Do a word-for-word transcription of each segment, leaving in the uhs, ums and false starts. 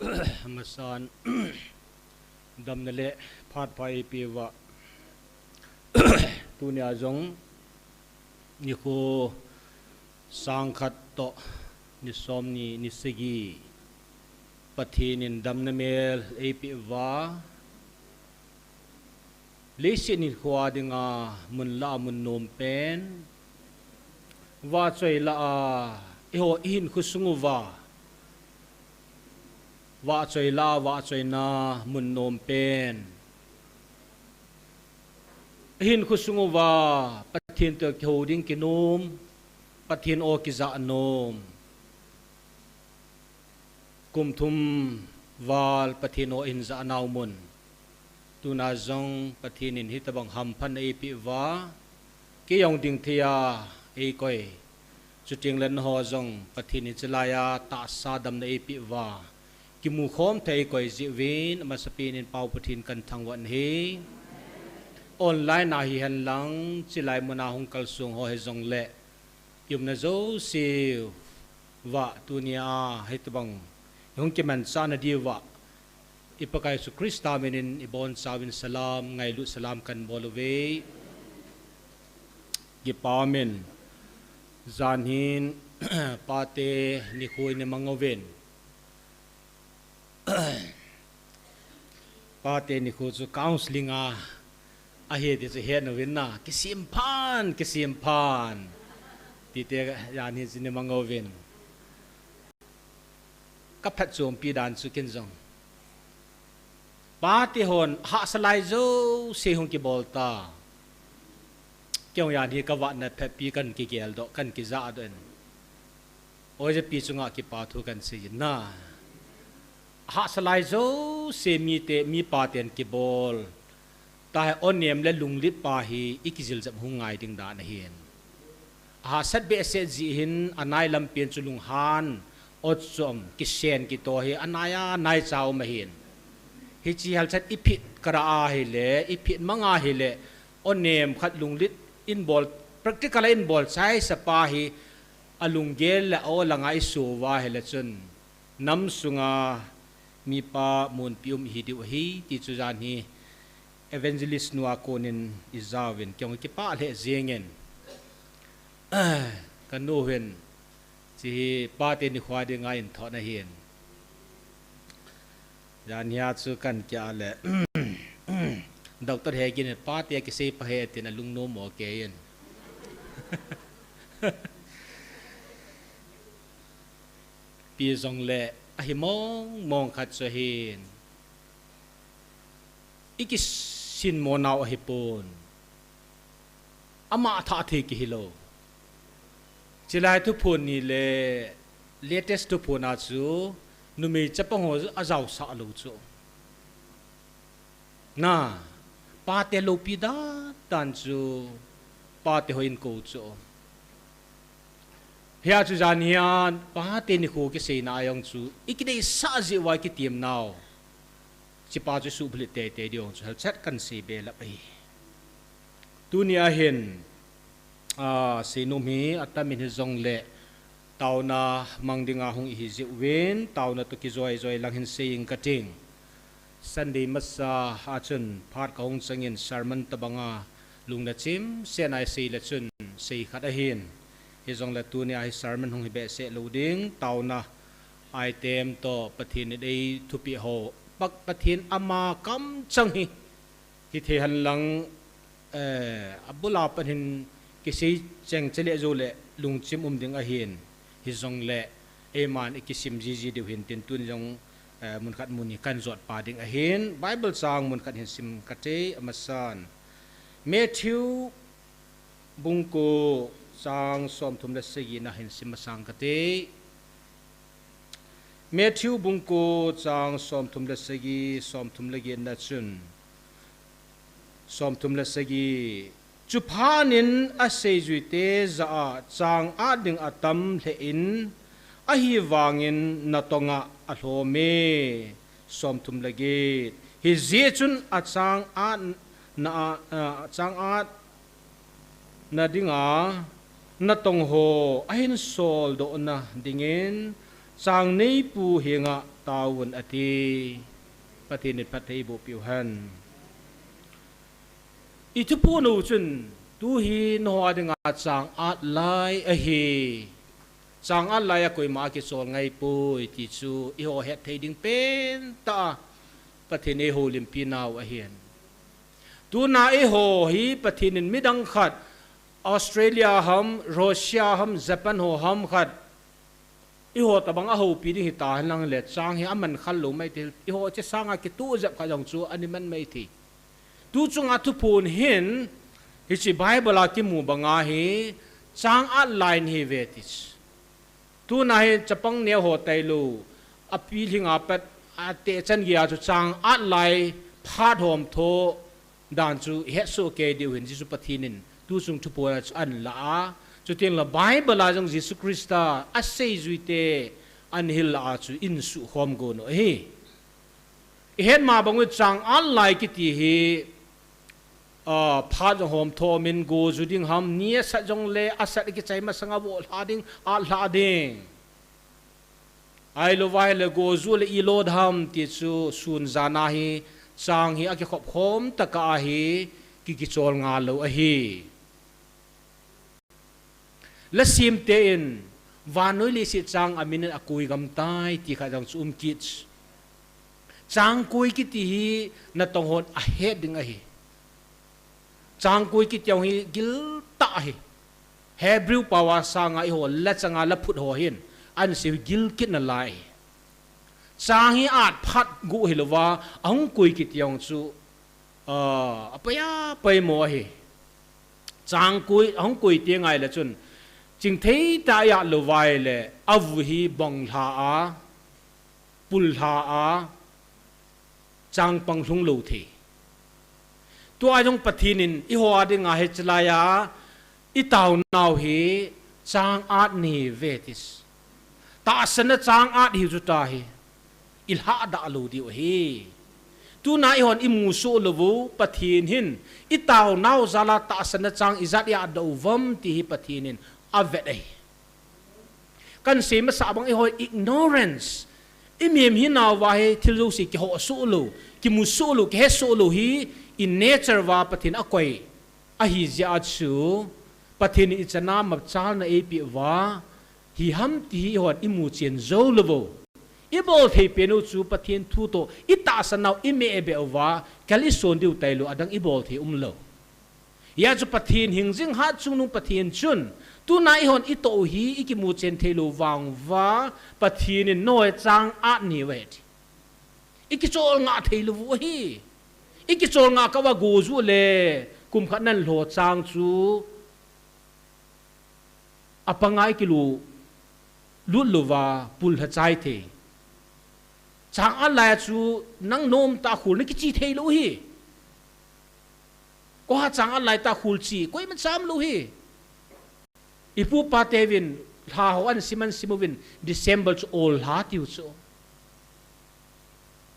Amasan, damna le phat pha eipeh uva, tunia jong nikho sangkhat toh ni somni ni sagi Pathen in damna mel eipeh uva, leiset nikho dinga mun lah a mun nom pen, vahchoi lah a, eiho ihinkho sung uva vahchoi lah a vahchoina mun nom pen, ihinkho sung uva Pathen toh kihou ding kinom, Pathen aw kijah nom, kum thum val Pathen aw ihin jah nau mun, tuna jong Pathen in hitobang hamphatna eipeh uva, kei jong ding thei a eikoi, chuteng le nangho jong Pathen in chulai a tahsa damna eipeh uva, kimu khom thei eikoi jeh uvin, amasapen in Pau Pathen kathangvah in ahi. Online a hihen lang, chulai mun a hung kalsong ho hijongle, i umna jouse uva tunia hitobang ihung kimanchah na diuva, i Pakai Jesu Christa min in ibonchauvin salam, ngailut salam kahin bol uve. Kipa umin, jan hin pate nikho imang uvin. Pate nikho chu counseling a ahi ti chu het uvin na, kisem phan, kisem phan, tite jan hin chu imang uvin. Ka phatchompi dan chu ken jong, pate hon hahsa lai jouse hung kibol ta. Kei jong jan hi ka vahna phatpi kahin kigel doh, kahin kijah doh in, oijapi chunga kipa thu kahin sei in na. Hahsa lai jouse mite, mi paten kibol ta hi, aw nem le lunglet pa hi i kijil jep hung ngai ding dan ahin. Ahahsat behseh jeh hin anai lampen chu lunghan, aw chom, kisen kitoh hi anai a naicha um ahin. Hiche halchat i phit karah ahile, i phit mang ahile, aw nem khat lunglet in bol, practical a in bol chaisa pa hi, alunggel le aw langa i so uva ahile chun, nam sunga mipa monpi um ihi diu ahi ti chu jan hi evangelist nu a konin i jauvin, kei jong kipah lheh jengin, ka nu hin, hiche hi pate nikho dinga inthot ahin. Jan hia chu kahin kia le, Doctor Hegin in pate kisei pha ahi tin alungnom mo kei in. Ipi jongle ahi mong mong khat chu ahin, i kisin mo nau ahipon, ama thah thei kihilou. Chulai thuphon ni le latest thuphon a chu numei chapang ho ajaosah lou chu. Na, pate loupi dan dan chu pate ho in kou chu. Hia chu jan hia pate nikho kiseina a jong chu i kideisah jeh uva i kitem nau, hichepa chu suhbulhit teitei ding jong chu halchat kahin sei belap ahi. Tunia hin, a, seinom hi atam in hijongle, taona mang dinga hung ihi jeh uvin, taona toh kijoi joi lang hin sei inge kating. Sunday masa a chun phat kahung changin sermon tobanga lungna chimsetna isei le chun sei khat ahin. Hijongle tunia hi sermon hung hi behseh lou ding, taona item toh Pathen in eithupeh ho, Pathen ama kamchang hi hithei hen lang, eh, abul a pat hin kisei cheng chele joule lungchim um ding ahin. Hijongle eiman i kisim jiji diu hin tin, tun jong, eh, mun khat mun ni kahin jotpa ding ahin. Bible chang mun khat hin sim kate, amasan Matthew bung ko chang somthum le sagi na hin sim masang kate. Matthew bung ko chang somthum le sagi, somthum le get na chun, somthum le sagi. Chuphat in aseijuite jah a chang at ding atam lheh in, ahivangin natong a alhom e. Somthum le get. Hijeh chun achang at na a, a, achang at na dinga natong ho ahin soldoh na dingin, changneipu henga taovun ati. Pathen in phatthei eiboh piu hen. I thuphon u chun, tu hi nangho dinga chang at lai ahi. Chang at lai a koima kichol ngai poi ti chu eiho hetthei ding pentah a Pathen in eihoulimpi nau ahin. Tuna eiho hi Pathen in midang khat, Australia ham, Russia ham, Japan ho ham khat, eiho tabang a houpi ding hita henlang le, chang hi aman khal lou maithei, eiho hiche sanga kitoh jep kha jong chu ana man maithei. Tu chunga thuphon hin, hiche Bible a kimu banga hi, chang at lai nahiuve ti chu. Tuna hi chapang neo ho tailou, a pilhing a pat, a techan geiya chu chang at lai phat hom tho dan chu ihet soh kei diu hin, Jesu Pathen in tu chung thuphon a chu ana la a. Chuteng le Bible a jong Jesu Christa a seijui te ana hil la a chu insuh khom gon u ahi. Ihet ma bang u chang at lai kiti hi, ah, phat jong hom tho min go ju ding ham, ni asat jong le asat kichai masanga vo lha ding, at lha ding. Ahilou vai le go ju le ilou dam ti chu sun jan a hi chang hi akikhop khom tah a hi ki kichol ngal lou ahi. Lhasim te in vannoi leiset chang amin in akoi gam tai ti kha jong chu um kit. Chang koi kiti hi natong hon ahet ding ahi. Chang koi kiti jong hi gil tah ahi. Hebrew pao a sanga eiho la changa la phut ho hin ana sei gil kit nalai. Chang hi at phat gu hilouva, ahung koi kiti jong chu, ah, apai apai mo ahi. Chang koi, ahung koi te ngai le chun, chingthei tah a at lou vai le, avu hi bong lha a, pul lha a, chang pang lhung lou thei. Tua jong Pathen in eiho a dinga hiche lai a, i taonau hi chang at nahiuve ti chu. Tahsan a chang at hiu chu tahi. I lhah dah lou diu ahi. Tuna eihon i mu soh lou u, Pathen hin i taonau jal a tahsan a chang ijat i at dah uvam ti hi Pathen in avet ahi. Kan sei masa bang eiho ignorance, i mihem hinau va hi thil jouse kiho soh lou, kimu soh lou, kihe soh lou hi i nature va Pathen akoi ahi jeh a chu, Pathen in i chana mapchalna eipeh uva, hi ham ti hi eihon i mu chen jou lou u. I bol thei pen u chu Pathen thu toh i tahsan nau i meh beh uva, kal i son diu tailou, adang i bol thei umlou. Hijeh chun Pathen hing jing hat chungnung Pathen chun, tuna eihon i toh u hi i kimu chen thei lou vang uva, Pathen in nangho chang at nahiuve ti. I kichol ngah thei lou u ahi. I kichol ngah kah uva go ju le, kum khat nan lho chang chu, apanga i kilu lut lou uva, pul lha chai thei. Chang at lai a chu nang nom tah a khul na kichi thei lou u hi. Koi ha chang at lai tah a khul chi, koima cha um lou u hi. I pu pa teuvin, lha ho ana sim ana sim uvin, December chu ol lha tiu chu.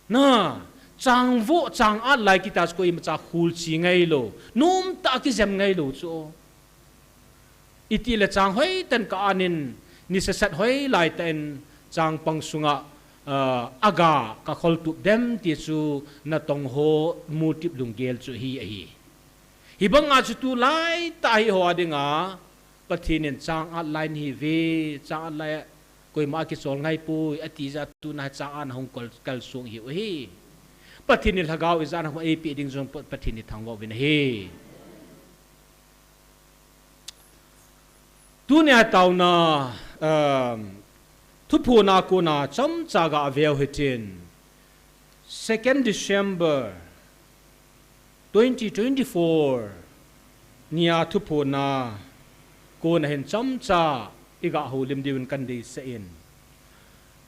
Na, chang vo, chang at lai kiti a chu koima cha khul chi ngai lou. Nom tah a kijem ngai lou chu. Itile chang hoitah in ka at in, ni sasat hoilai tah in chang pang sunga, ah, aga ka khol tup dem ti chu natong ho mu tip lunggel chu hi ahi. Hibang a chu tulai tah hi eiho a dinga, Pathen in chang at lai nahiuve, chang at lai a koima kichol ngai poi, ati jeh a tuna chang at na hung kal, kal sung hiu ahi. Pathen in lhagao ijat ham eipeh ding jong Pa-, Pathen in thangvah uvin ahi. Tunia taona, um, thuphon a kona chomcha ga veu hitin. Second December twenty twenty-four nia thuphon a kona hin chomcha i ga houlim diuvin kan deisah in.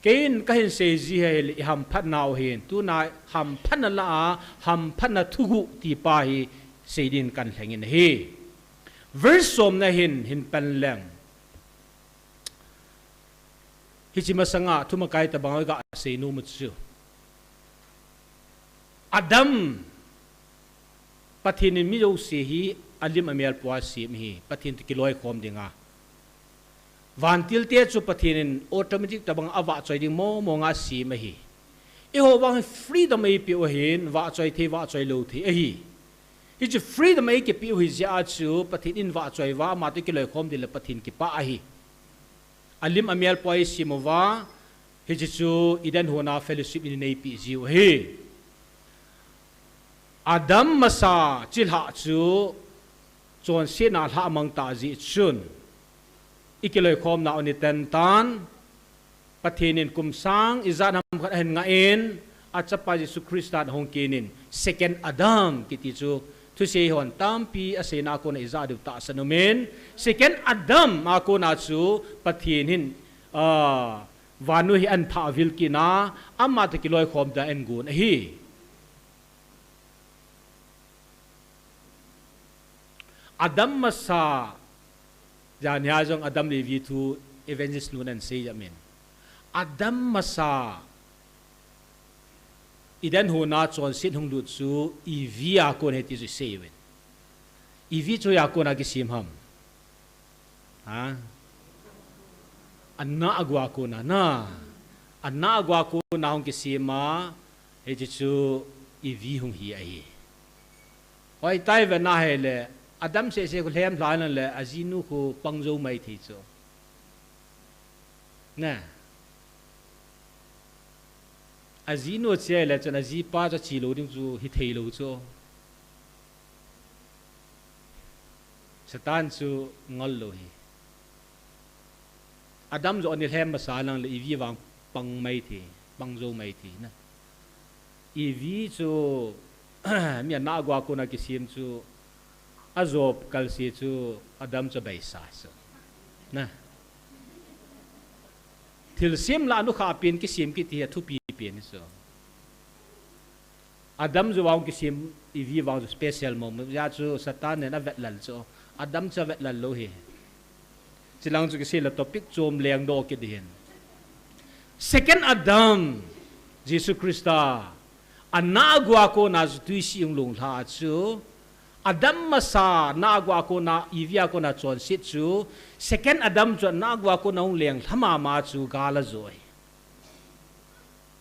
Keiin kahin seiji hi ahile i hamphatnau hin, tuna hamphatna lah a, hamphatna thuguh ti pa hi sei din kan lhengin ahi. Verse somna hin, hin pan leng. Hiche masanga thumakai tabang a i ga sei nom u chu. Adam, Pathen in mi jouse hi alim amel pua asem ahi, Pathen toh kiloikhom dinga. Vantil te chu Pathen in automatic tabang a avahchoi ding mong mong a asem ahi. Eiho vang hi freedom eipeh u ahin, vahchoi thei, vahchoi lou thei ahi. Hiche freedom eikipeh u hi jeh a chu Pathen in vahchoi uva, ama toh kiloikhom ding le Pathen kipah ahi. Alim amel poi eisem uva, hiche chu Eden hon a fellowship in eipeh jiu ahi. Adam masa chilhah chu chonsetna lhah mang tah jeh chun, ikiloikhomna u ni ten tan, Pathen in kum sang ijat ham khat ahin ngah in, achapa Jesu Christa ahung ken in, second Adam kiti chu thusei hon tampi aseina a kona ijah diu tahsan umin, second Adam a kona chu Pathen hin, ah, vannoi hi ahin thah vil kit in, ama toh kiloikhom ding ahin gon ahi. Adam masa, janhi a jong Adam le Evi thu evangelist nun ahin sei jeh in. Adam masa, Eden hon a chonset hung lut chu Evi a kon ahi ti chu isei uvin. Evi chu hoiya kona kisem ham? Ha? Anah agu a kona na. Anah agu a kona hung kisem a, hiche chu Evi hung hi ahi. Hoitah in vet na hile, Adam seh seh khu lhem lha in le, ajinu khu pang jou mai thei chu. Na. Ajinu che le chun ajipa chu ache lou ding chu hithei lou chu. Satan chu ngol lou hi. Adam joh ani lhem masa lang le Evi vang pang mai thei, pang jou mai thei na. Evi chu mi anah agu a kona kisem chu ajop kalse chu Adam chu abeisa chu. Na. Thilsem lah a nukhah pen kisem kiti hi athupi pen hi chu. Adam joh vang kisem, Evi vang joh special mo, mo. Hijeh chun Satan in avetlal chu. Adam chu avetlal lou hi. Chilang chu kisei le topic chom leng doh kit ding ahin. Second Adam, Jesu Christa, anah agu a kona chu tui sih hung lunglha chu, Adam masa anah agu a kona, Evi a kona chonset chu, second Adam chu anah agu a kona hung lenglha mama chu gal ajoh hi.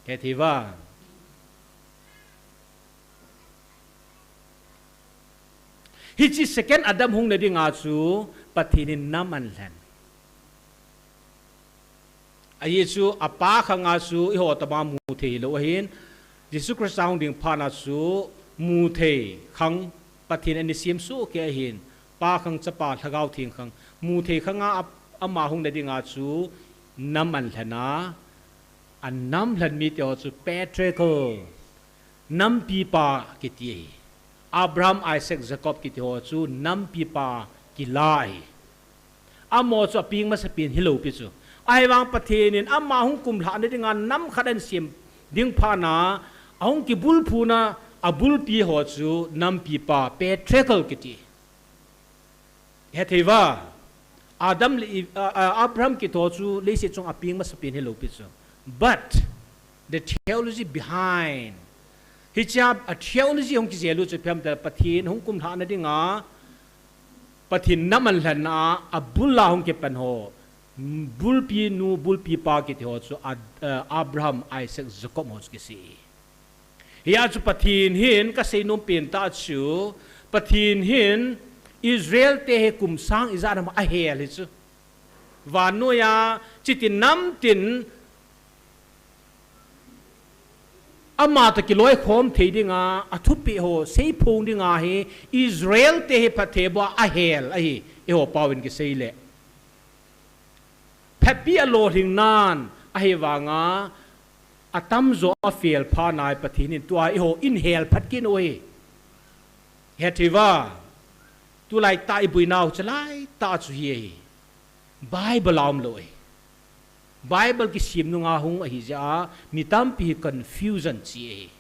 Hethei uva. Hiche second Adam hung na dinga chu Pathen in nam ahin lhen. Ajeh chu apa khang a chu eiho tama mu thei hilou ahin, Jesu Christa hung ding phat na chu mu thei khang, Pathen in ana sem soh kei ahin, Pa khang, Chapa, Lhagao Theng khang, mu thei khang a, ama hung na dinga chu nam ahin lhen a, anam lhen mite ho chu patriarchal, nampipa kiti ahi. Abraham, Isaac, Jacob kiti ho chu nampipa kila ahi. Amaho chu apeng masapen hilou pi chu. Ahivang Pathen in ama hung kumlhah na dinga nam khat ahin sem ding phat na, ahung kibulphuna abulpi ho chu nampipa, patriarchal kiti. Hethei uva, Adam le Eve, a, a, Abraham kiti ho chu leiset chunga apeng masapen hilou pi chu. But the theology behind, hichea theology hung kijel u chu ipi ham itile Pathen hung kumlhah na dinga, Pathen nam ahin lhen a, abul a hung kipan ho, bulpi nu, bulpi pa kiti ho chu, a, a, Abraham, Isaac, Jacob ho chu kisei. Hia chu Pathen hin kasei nom pen tah chu, Pathen hin Israel te hi kum sang ijat ham ahel hi chu. Vannoi a, chiti nam tin, ama toh kiloikhom thei dinga, athupeh ho seiphong dinga hi Israel te hi phatthei boh a ahel ahi, eiho pao in kisei le. Phatpi alolhing nan, ahivanga, atamjo afel phat na hi Pathen in tua eiho in hel phat kit u hi. Hethei uva, tulai tah iboinau chalai tah chu hi ahi. Bible a umlou ahi. Bible kisem nunga hung ahi jeh a, mi tampi hi confusion che ahi.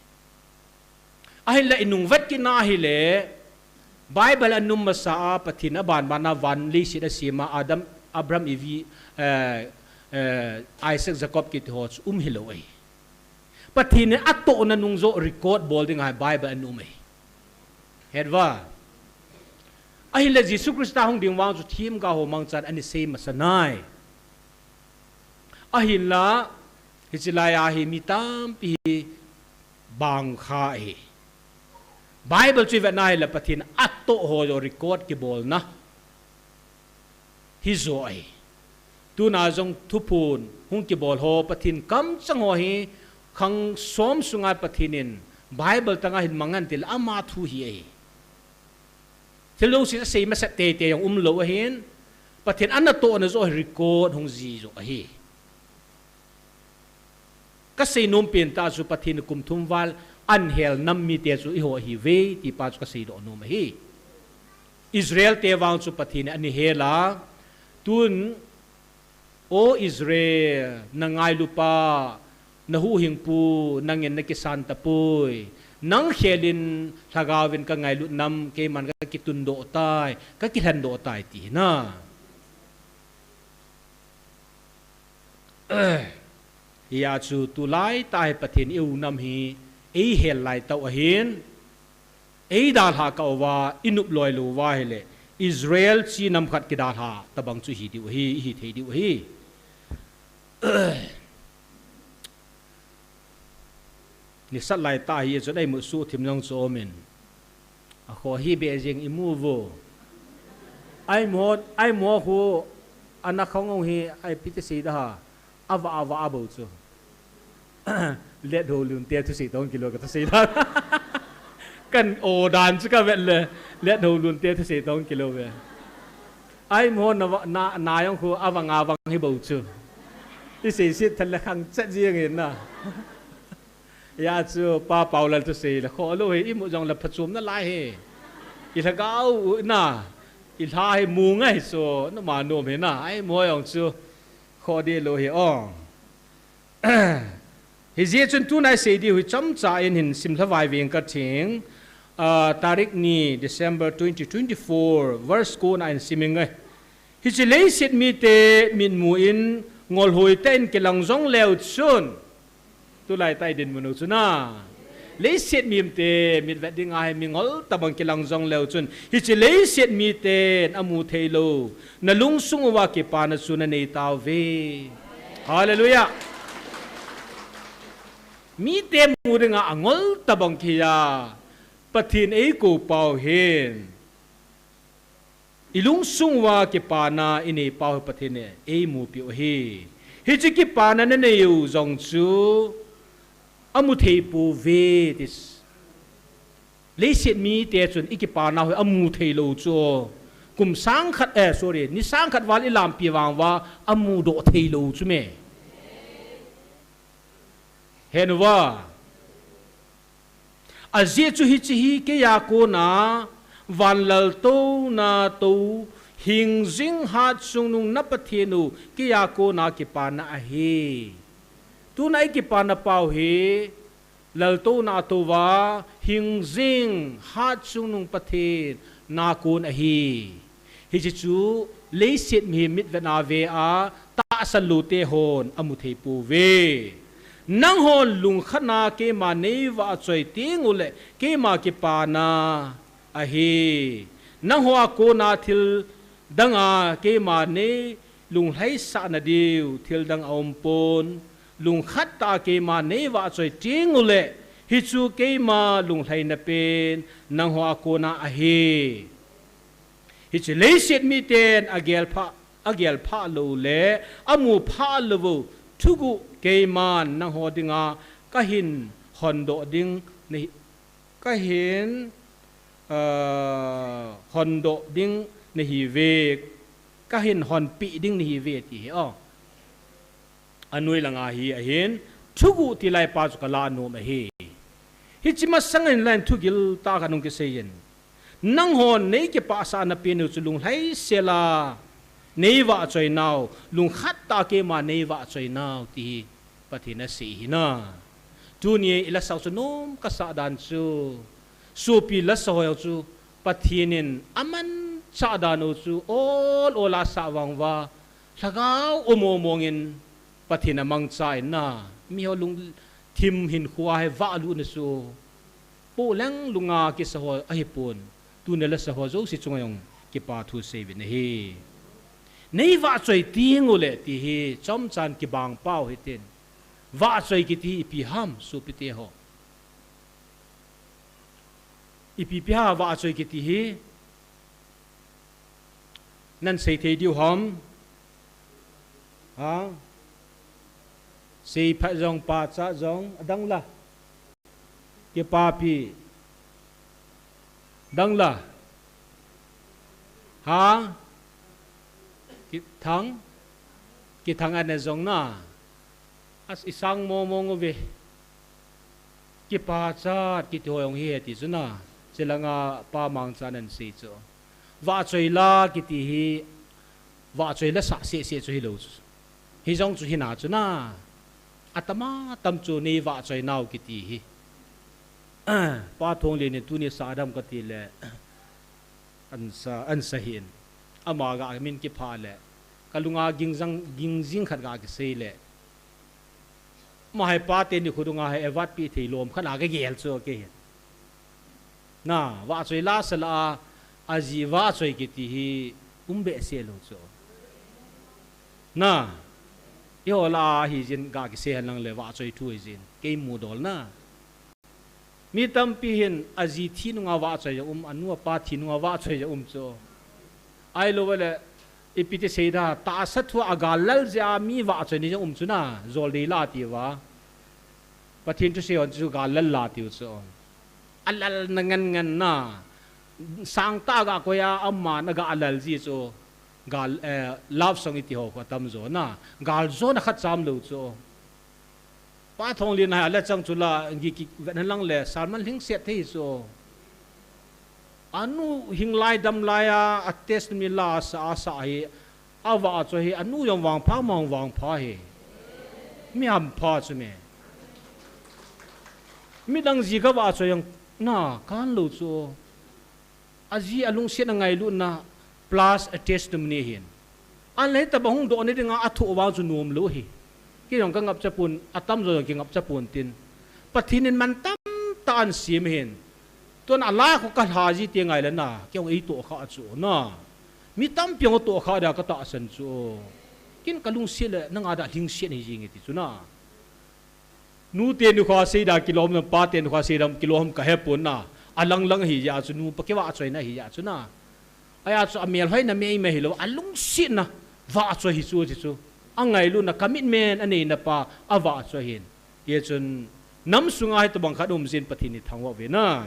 Ahinla inung vet kit na ahile, Bible a um masa a Pathen aban ban a van leiset asem a Adam, Abraham, Evi, eh, eh, Isaac, Jacob kiti ho chu um hilou ahi. Pathen in atohna nung joh record bol dinga hi Bible a um ahi. Het uva. Ahinla Jesu Christa hung ding vang chu themgao ho mangchan ana sei masa nai. Ahinla, Hiche lai a hi mi tampi hi bang kha ahi. Bible chu i vet na hile Pathen atoh ho joh record kibolna hi joh ahi. Tuna jong thuphon hung kibol ho Pathen kamchang ho hi khang som sunga Pathen in Bible tanga hin mang hen ti le ama thu hi ahi. Thil jouse asei masat teitei jong umlou ahin, Pathen anatohna joh hi record hung ji joh ahi. Kasei nom pen tah chu Pathen in kum thum val ahin hel nam mite chu eiho ahiuve ti pa chu kasei doh nom ahi. Israel te vang chu Pathen in ahin hel a, tun, O Israel, na ngailu pa, na huhhingpu, nangin na kisan tapoi. Nang khel in lhagao vin ka ngailut nam keiman ka kitundoh tai, ka kilhendoh tai ti hi na. Hia chu tulai tah hi Pathen i u nam hi eihel lai tauh ahin, eidalhah kah uva, i nop loi lou uva ahile, Israel chi nam khat kidalhah tabang chu hi diu ahi, i hi thei diu ahi. Nisat lai tah hi chun eimut suh thim jong chu umin. Akhoh hi beh jeng imu uvo. Aimu, aimu khu ana khong ong hi ai piti sei da ha. Ava, ava, abou chu. Let ho lun te thusei tong kilo ka thusei dan. Kan o dan chu ka vet le. Let ho lun te thusei tong kilo ve. Aimu na, na, na jong khu avang, avang hi bou chu. I sei sit than le khang chet jeng in na. Hia chu Pa Paulal thusei le khoh lou hi imu jong le phachom nalai hi. I lhagao u na. I lha hi mu ngai so, na ma nom hi na. Aimu jong chu khoh deh lou hi o. Hijeh chun tuna i sei diu hi chomcha in hin sim lhavai veng ka thing. Ah, tarik ni December twenty twenty-four, verse ko na in sim inge. Hiche leiset mite mitmu in ngolhoi tah in kilang jong leu chun. Tulai tah i dinmun u chu na. Leiset mite mitvet ding ahi mingol tabang kilang jong leu chun. Hiche leiset miten amu thei lou. Na lungsung uva kipana chu na nei tauve. Hallelujah. Mite mu dinga angol tabang kihi a. Pathen eikou pau hin. I lungsung uva kipana i nei pau hi Pathen in eimupi u ahi. Hiche kipana na nei u jong chu amu thei pouve tis. Leiset mite chun i kipana u hi amu thei lou chu. Kum sang khat, eh, sorry, ni sang khat val i lampi vang uva amu doh thei lou chu me. Hen uva. Ajeh chu hiche hi keiya kona, vanlaltouna tou, hingjing hatchungnung na Pathen u, keiya kona kipana ahi. Tuna i kipana pau hi, laltouna a touva, hingjing hatchungnung Pathen na kon ahi. Hiche chu leiset mihem mitvet a ve a, tahsan loute hon amu thei pouve. Nanghon lungkhatna keima nei vahchoi teng uleh keima kipana ahi. Nangho a kona thil danga keima nei lunglhaisahna diu thil dang aumpon. Lungkhat tah a keima nei vahchoi teng uleh hichu keima lunglhaina pen nangho a kona ahi. Hiche leiset miten agel phah, agel phah lou le amu phah lou u thuguh keiman nangho dinga kahin hondoh ding nahi, kahin, ah, hondoh ding nahiuve, kahin honpeh ding nahiuve ti hi o. Anoi langa hi ahin, thuguh ti lai pa chu kala nom ahi. Hiche masang in lai thugil tah khat hung kisei in. Nanghon nei kipahsahna pen u chu lunglhaisel a nei vahchoi nau, lungkhat tah a keima nei vahchoi nau ti hi Pathen in asei hi na. Tuni i lasa u chu nom kasah dan chu. Sopi lasa ho chu Pathen in amanchah dan u chu ol ol a asah vang uva. Lhagao um mong mong in Pathen amangcha in na, miho lungthim hinkho a hi vahlutna chu poh leng lunga kisa ho ahipon, tuni lasa ho jouse chunga jong kipa thu seiyuvin ahi. Nei vahchoi teng uleh ti hi chomchan kibang pau hitin. Vahchoi kiti hi ipi ham, sopite ho? Ipi pi ham vahchoi kiti hi? Nan sei thei diu ham? Ha? Seiphat jong, pachat jong, adang la. Kipapi. Dang la. Ha? Kithang. Kithang ana jong na. As isang mo mo ngu ve. Kipachat kiti ho jong hi he ti chu na. Chilanga pa Mangchan ahin sei chu. Vahchoi la kiti hi. Vahchoi la sah seh seh chu hilou chu. Hijong chu hina chu na. Atama tam chu nei vahchoi nau kiti hi. Pa Thonglen in tuni sa dam kati le. Ansa, ansa hin. Ama ga min kipha le. Kalunga gingjang, gingjing khat ga kisei le. Ama hi pate ni khudunga hi evat pi thei lom khat a kagel chu kei hin. Na, vahchoi la sala a, aji vahchoi kiti hi um behseh lou chu. Na, iho la a hijin ga kisei hen lang le vahchoi thu hijin. Kei mudol na. Mi tampi hin aji thi nunga vahchoi jong um, anu apa thi nunga vahchoi jong um chu. Ahilou le, ipi ti sei da, tahsa thua agal lal jeh a mi vahchoi ni jong um chu na, jol dei la ti uva. Pathen thusei hon chu gal lal la tiu chu. Alal na ngen ngen na. Sangtah ga koi a, aman aga lal ji chu. Gal, eh, love song iti ho khu atam jo na. Gal jo na khat cham lou chu. Pa Thonglen a hi ala chang chu la, gi kivet hen lang le, sermon lhingset thei chu. Anu hing lai dam lai a, a testimony la asa, asa hi, avahchoi hi, anu jong vangpha, ama jong vangpha hi. Mi hampha chu me. Midang ji kavahchoi jong, na, kan lou chu. Aji alungset angailutna plus a testimony hin. Ahin la hitabang hung doh na dinga athoh vang chu nom lou hi. Kei jong kangapcha pon, atam jo jong kingapcha pon tin. Pathen in man tamtah ahin sem hin. Tun ala khu kalha ji ti ngai le na, kei jong eitoh kha chu na. Mi tampi jong atoh kha dia katahsan chu. Ken kalungset le nanga dia lhingset hi jing e ti chu na. Nute nikho a seida kilom nam, pate nikho a seida kilom kahe pon na. Alang lang ahi jeh a chu nupa kivahchoina ahi jeh a chu na. Ahi a chu amelhoina meimei hilou, alungsetna vahchoi hi chu, chu, chu. Angailutna commitment aneina pa avahchoi hin. Hijeh chun nam sunga hitobang khat um jin Pathen ithangvah uve na.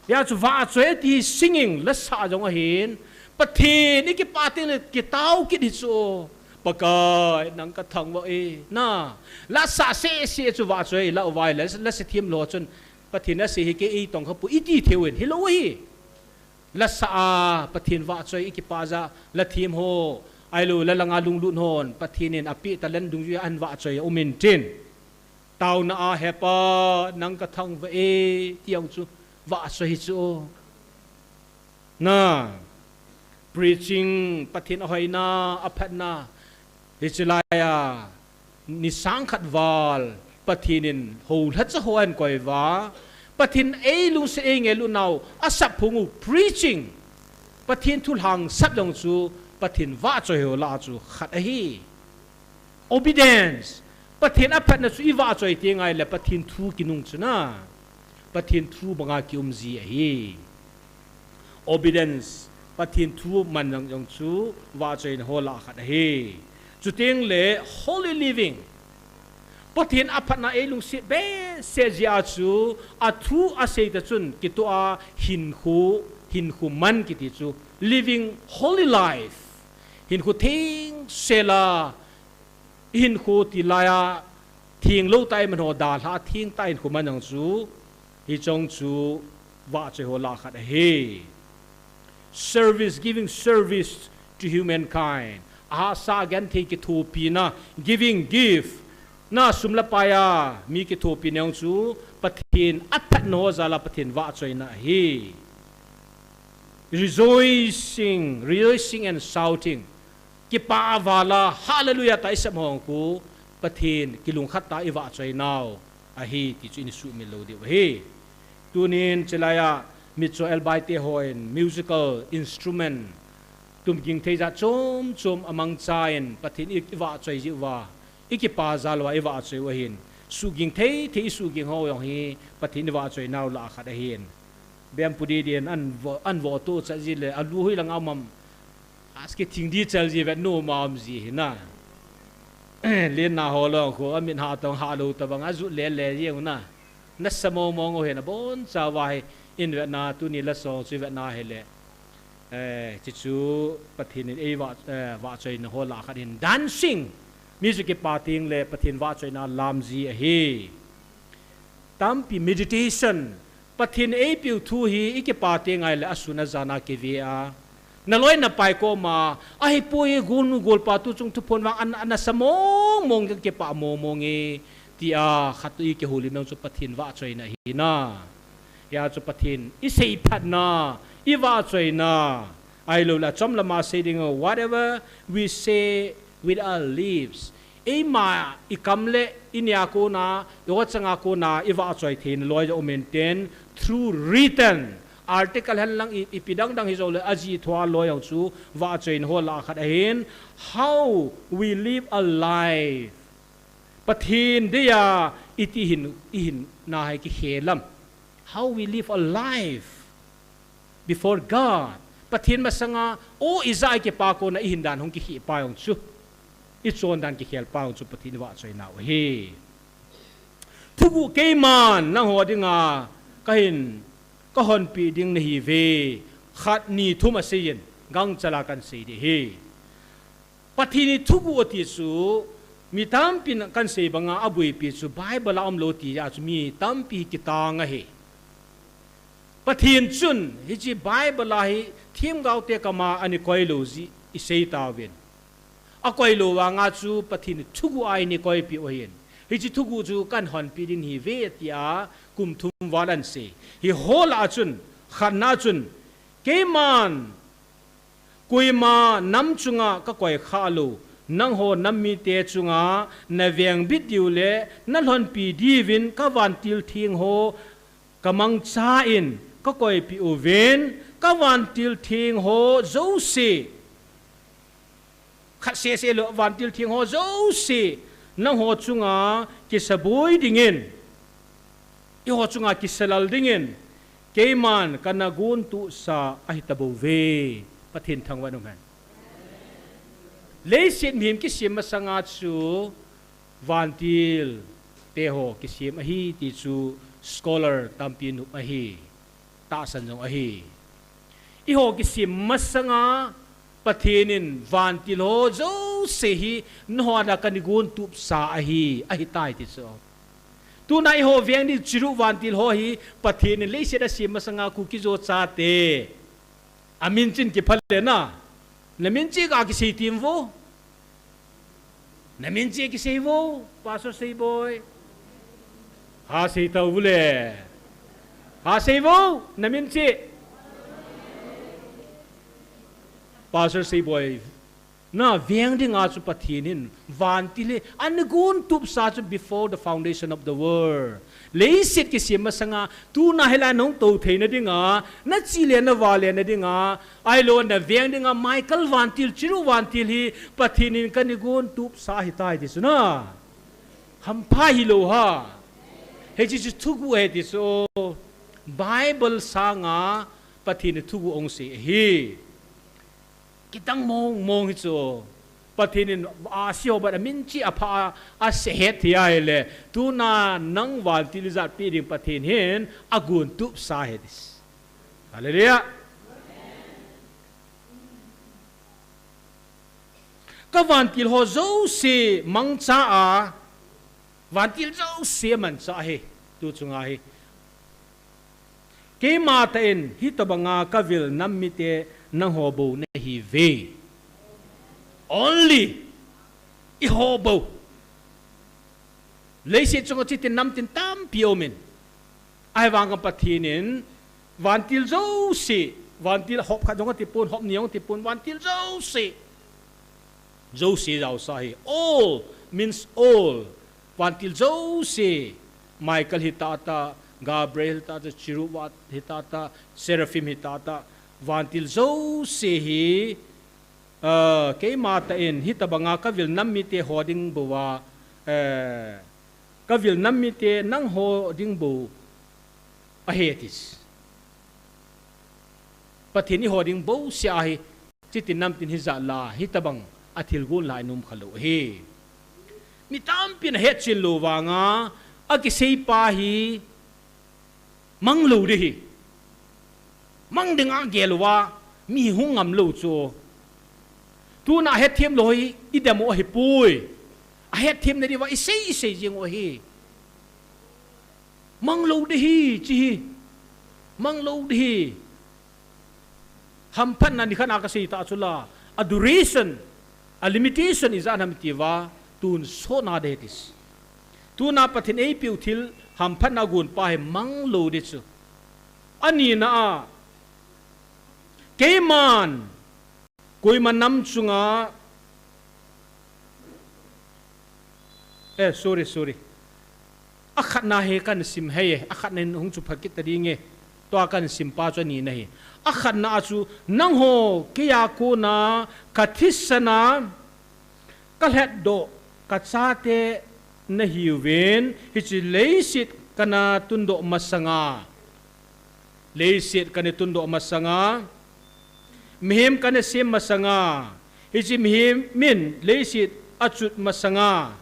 Hijeh a chu vahchoi ti hi singing, lasa jong ahin. Pathen ikipah teng le kitao kit hi chu. Pakai, nang kathangvah e. Na, lasa seh seh chu vahchoi, la uvai, la, lasa thiem lou chun. Pathen asei hi kei eitong kha poi, iti thei uvin, hilou hi. Lasa a, Pathen vahchoi ikipah jeh a, la thiem ho, ahilou, la langa lunglut hon, Pathen in apeh talent dungjuia ahin vahchoi a um in tin. Taona a, He Pa, nang kathangvah e, ti jong chu vahchoi hi chu. Na, preaching, Pathen ahoina, aphatna, hiche lai a, ni sang khat val, Pathen in houlhacha ho ahin koi uva, Pathen eilungset eingailut nau, asap phung u, preaching, Pathen thu lhangsap jong chu, Pathen vahchoi ho lah a chu khat ahi. Obedience. Pathen aphatna chu ivahchoi teng ahile Pathen thu kinung chu na. Pathen thu banga kium ji ahi. Obedience. Pathen thu man jong jong chu vahchoina ho lah a khat ahi. Chuteng le holy living. Pathen aphatna eilungset behseh jeh a chu athu asei ta chun kitoh a hinkho, hinkho man kiti chu living holy life. Hinkho thengsel a, hinkho tilai a, thenglou tah iman ho dalha a, theng tah a hinkho man jong chu, hiche jong chu vahchoi ho lah a khat ahi. Service, giving service to humankind. Ahahsa genthei kithopina, giving gift. Na sum le pai a, mi kithopina jong chu, Pathen aphatna ho jal a Pathen vahchoina ahi. Rejoicing, rejoicing and shouting. Kipah val a, hallelujah tah isem ho khu, Pathen kilungkhat tah a ivahchoi nau ahi, ti chu ina sumil lou diu ahi. Tunin, chulai a, mitcho elbai te hon, musical instrument, tumging thei jat chom chom amangchan, Pathen i, ivahchoi jiu va, i kipa jal uva i vahchoi u ahin. Suhging thei thei i suhging ho jong hi Pathen i vahchoi nau lah a khat ahin. Bem pu di din an vo, an vo to cha ji le, a lu hui lang a um am. A ski thing di chal ji vet nu ma um ji hi na. Len na ho lo khu, a min ha tong ha lo ta bang, a zu le le ji u na. Na sa mo mo ngo he na bon cha va hi in vet na, tu ni la song chu vet na he le. Eh, chi chu Pathen in ei va, eh, vahchoina ho lah a khat in dancing. Music kipa ting le Pathen vahchoina lam ji ahi. Tampi meditation. Pathen ei piu thu hi i kipa ting ai le a sun a jan a kive a. Na loi na pai ko ma, a hi pu i gul nu gul pa tu chung thu phon vang an, an a sa mong mong kipa mong mong e. Ti a khat tu i kihoulim nang chu Pathen vahchoina hi na. Hia chu Pathen i seiphatna, i vahchoina. Ai lo la chom lama sei ding, whatever we say with our lips. Eima i kam le i nia kona, i wachanga kona, i vahchoi theina loi ja umin ten, through written. Article hen lang i, i pi dang dang hi zo le, a ji thua loi ang chu, vahchoina ho lah a khat ahin, how we live a life. Pathen dia i ti hin, i hin na hai ki he lam. How we live a life before God. Pathen masanga, o i ja i kipa kona i hin dan hung ki hi pa jong chu. I chon dan ki khel pa jong chu Pathen i vahchoina u hi. Thugu keiman nang ho dinga ka hin, ka honpi ding na hi ve. Khat ni thum a sei in, gang chala kan sei di hi. Pathen i thugu a ti chu, mi tampi na kan sei banga a buipi chu, Bible a um lo ti a chu, mi tampi kitang ahi. Pathen chun, hi chi Bible a hi, thim gau te kama ani koi lo ji, i sei ta uvin. A koi lo vanga chu, Pathen i thugu a ini koi pi u hin. Hi chi thugu chu kan honpi din hi ve ti a, kum thum val an sei. Hi ho lah a chun, khat na chun, keiman, koima nam chunga ka koi kha lo, nang ho nam mite chunga na veng bit diu le na lhonpi diuvin ka vantil theng ho ka mangcha in ka koipi uvin ka vantil theng ho jouse. Khat sese lo vantil theng ho jouse nang ho chunga kisaboi dingin. I ho chunga kisalal dingin, keiman kana gun tusa ahi ta bou ve. Pathen thangvah in um hen. Leiset mihem kisem masanga chu vantil te ho kisem ahi ti chu scholar tampi nop ahi. Tahsan jong ahi. I ho kisem masanga Pathen in vantil ho jouse hi na ho a kana gun tupsa ahi, ahi tai ti chu. Tuna i ho veng ding chiru vantil ho hi Pathen in leiset a sem masanga Kuki-Zo chate. A min chin kipha le na. Na min chi ka kisei tim vo. Na min chi kisei vo, Pastor Seiboi. Ha sei tau vule. Ha sei vo, na min chi. Pastor Seiboi. Na veng dinga chu Pathen in vantil hi ana gun tupsa chu before the foundation of the world. Leiset kisem masanga tuna hilai nahung tou theina dinga, na chi le na va le na dinga, ahilou na veng dinga, Michael vantil, chiru vantil hi Pathen in kana gun tupsa ahi tai ti chu na. Hampha hilou ha. Hichi chu thugu ahi ti chu. Bible sanga Pathen in thugu ahung sei ahi. Kitang mong mong hi chu. Pathen in a si ho ban a min chi a pha a, a se het hi ahile. Tuna nang vantil ijat pi ding Pathen hin a gun tupsa ahi ti. Hallelujah. Ka vantil ho jouse mangcha a, vantil jouse mancha ahi, tu chunga hi. Keima tah in hitobanga ka vil nam mite nangho bou nahi ve. Only i ho bou. Leiset chunga chiti namtin tampi aumin. Ahivangin Pathen in vantil jouse, vantil hop khat jong atipon, hop ni jong atipon, vantil jouse. Jouse jaosa hi. All means all. Vantil jouse. Michael hitata, Gabriel hitata, Cherubim hitata, Seraphim hitata. Vantil jouse hi, ah, keima tah in, hitobanga ka vil nam mite ho ding bou a, eh, ka vil nam mite nangho ding bou ahi ati. Pathen eiho ding bou seh ahi, chuti nam tin hijat la, hitabang a thil gon la i um kha lou ahi. Mi tampin a hetchen lou vanga, a kisei pa hi, mang lou ding ahi. Mang ding a gel uva, mi hung ngam lou chu. Tuna a hetthem lou hi, i dem u ahi poi. A hetthem na diuva, i sei, i sei jing u ahi. Mang lou ding ahi, chi hi. Mang lou ding ahi. Hamphatna nikhat a ka sei ta chu la. A duration, a limitation ijat ham i ti uva, tun sot na ding ahi ati. Tuna Pathen eipeu thil hamphatna gon pa hi mang lou ding chu. Ani na a, keiman, koima nam chunga, eh, sorry, sorry. A khatna hi kan sim hei e, a khatna hin hung chu pha kit ta ding e. Tua kan sim pa chu ani na ahi. A khatna a chu, nangho keija kona ka thisan a ka lhatdoh ka chate nahiuvin, hiche leiset kana tundoh masanga, leiset kana tundoh masanga, mihem kana sem masanga, hiche mihem in leiset a chut masanga,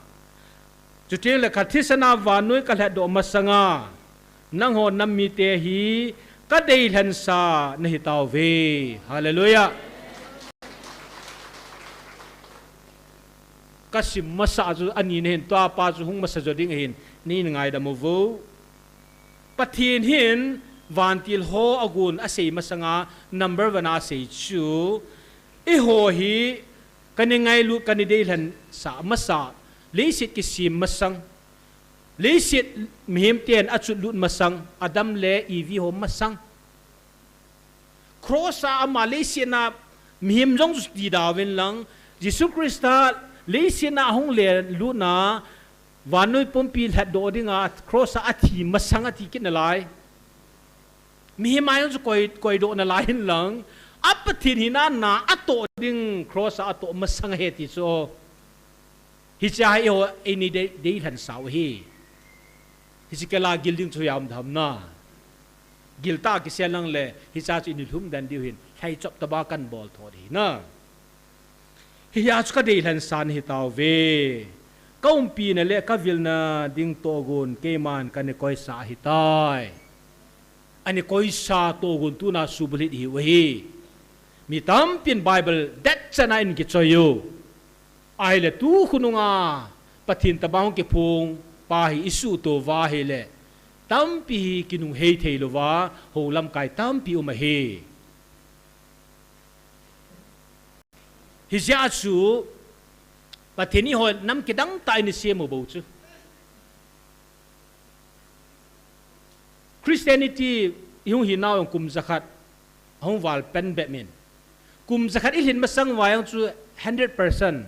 chuteng le ka thisan a vannoi ka lhatdoh masanga, nangho nam mite hi ka deilhensa nahi tauve. Hallelujah. Ka sim masa chu ani na ahin, tua pa chu hung masa jo ding ahin, nei ngaidam uvo. Pathen hin vantil ho a gon a sei masanga number one a sei chu, eiho hi kana ngailut, kana deilhensa masa, leiset kisem masang, leiset mihem ten a chut lut masang, Adam le Evi ho masang. Cross a ama leiset a mihem jong chu ti da uvin lang, Jesu Christa leiset a hung le lut na, vannoi pumpi lhatdoh dinga cross a athi masang ati kit nalai. Mihem a jong chu koi, koidoh nalai in lang, a Pathen hina na atoh ding cross a atoh masang ahi ti chu. Hiche hi eiho eini dei, deilhensa u ahi. Hiche kei la gil ding chu aum tham na. Gil ta kisel lang le, hiche chu i lhum den diu ahin, lhai chop tobang kan bol tho ding ahi na. Hia chu ka deilhensa nahi tauve. Ka umpina le ka vilna ding tohgon keiman kana koisa ahitai. Ana koisa tohgon tuna subulhit ihiu ahi. Mi tampin Bible detchan a ahin kichoi u. Ahile tu khonunga Pathen tobang kiphong pa hi i suhto uva ahile, tampi hi kinunghei thei louva, hou lamkai tampi um ahi. Hijeh a chu, Pathen in eiho nam kidang tah in eisem u bou chu. Christianity i hung hinau jong kum jakhat, ahung val pen bep in. Kum jakhat i lhin masang uva jong chu hundred percent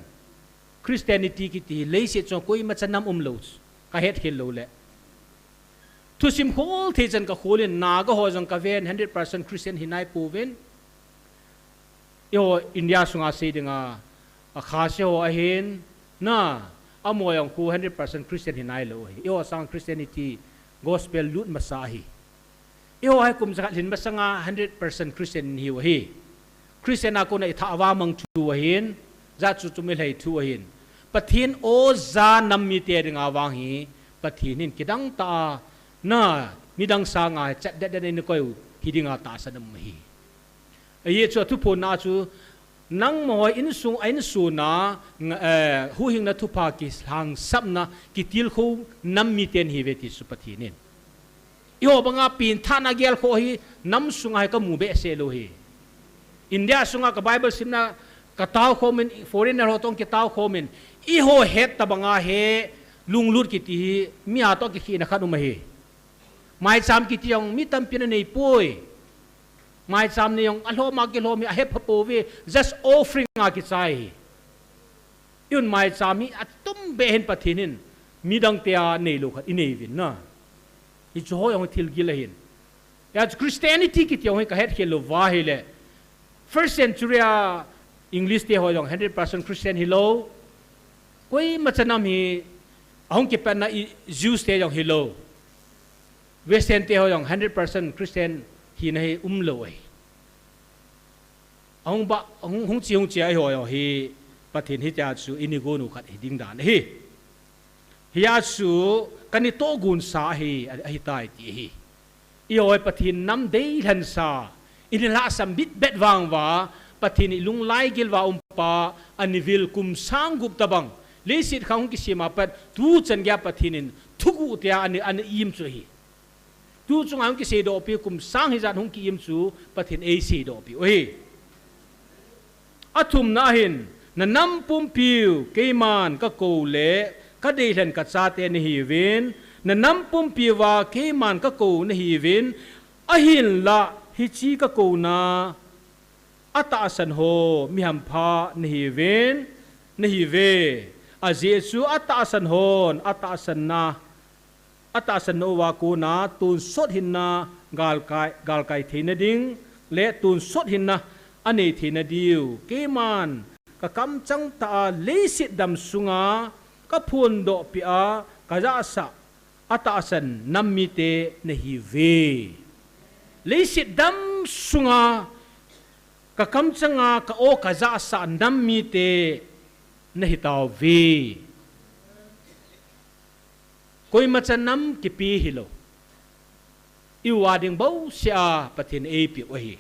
Christianity kiti hi leiset chunga koimacha nam umlou chu. Ka hetkhel lou le. Thusim khol thei chan ka khol in, Naga ho jong ka ven, hundred percent Christian hinai pouvin. Eiho India sunga sei dinga, a Khasi ho ahin, na, amaho jong khu hundred percent Christian hinailou ahi. Eiho sang Christianity, gospel lut masa ahi. Eiho hi kum jakhat lhin masanga hundred percent Christian ihiu ahi. Christian a kona i thah a vamang thu ahin, jat chu chu mi lhai thu ahin. Pathen oja nam mite dinga vang hi, Pathen in kidang tah a, na, midang sanga chat det det in koi u, hi dinga tahsan um ahi. Ajeh chu a thuphonna chu, nangma ho insung, a insung a, nga-, eh, huhhingna thupha kilhangsapna, kitilkhou nam miten ihiuve ti chu Pathen in. Eiho banga pengthahna gelkhoh hi nam sunga hi ka mu behseh lou hi. India sunga ka Bible simna ka taokhom in, foreigner ho toh kitao khom in, eiho het tobanga hi lunglut kiti hi, mi a toh kikhehna khat um ahi. Maicham kiti jong mi tampin anei poi. Maicham nei jong alhom a kilhom hi ahepha pouve, just offering a kichai hi. Eiho maicham hi atumbeh hin Pathen in midang te a neilou khat inei uvin na. Hichu ho jong thil gil ahin. Hijeh a chu Christianity kiti jong hi ka hetkhel lou uva ahile. First century a English te ho jong hundred percent Christian hilou. Koimacha nam hi Ahung kipatna i Jews te jong hilou. Western te ho jong hundred percent Christian hina hi umlou ahi. Ahung ba, hung, hung chi, hung chi a eiho jong hi Pathen hitia chu ini gon u khat hi ding dan ahi. Hia chu kani tohgon sa ahi, ahitai ti ahi. Eiho hi Pathen nam deilhen sa, ini lhahsam bitbet vang uva, Pathen i lunglai gil uva um pa, ani vil kum sang gup tabang, leiset khang hung kisem a pat, tuchan geiya Pathen in thuguh tia ani, ani im chu ahi. Tu chunga hung kiseidoh piu kum sang hijat hung ki-im chu Pathen eiseidoh piu ahi. Athumna ahin, na nam pumpiu keiman ka kou le ka deilhen ka chate nahiuvin, na nam pumpiuva keiman ka kou nahiuvin, ahinlah hiche ka kouna atahsan ho mihampha nahiuvin, nahiuve. Ajeh chu atahsan hon atahsanna atahsan nauva kona tonsot hinna galkai, galkai theina ding le tonsot hinna anei theina diu keiman ka kamchang tah a leiset dam sunga ka phondoh peh a ka jahsah atahsan nam mite nahiuve. Leiset dam sunga ka kamchanga ka o ka jahsah nam mite nahitauve. Koimacha nam kipe hilou. I-u a ding bouseh a Pathen eipeh u ahi.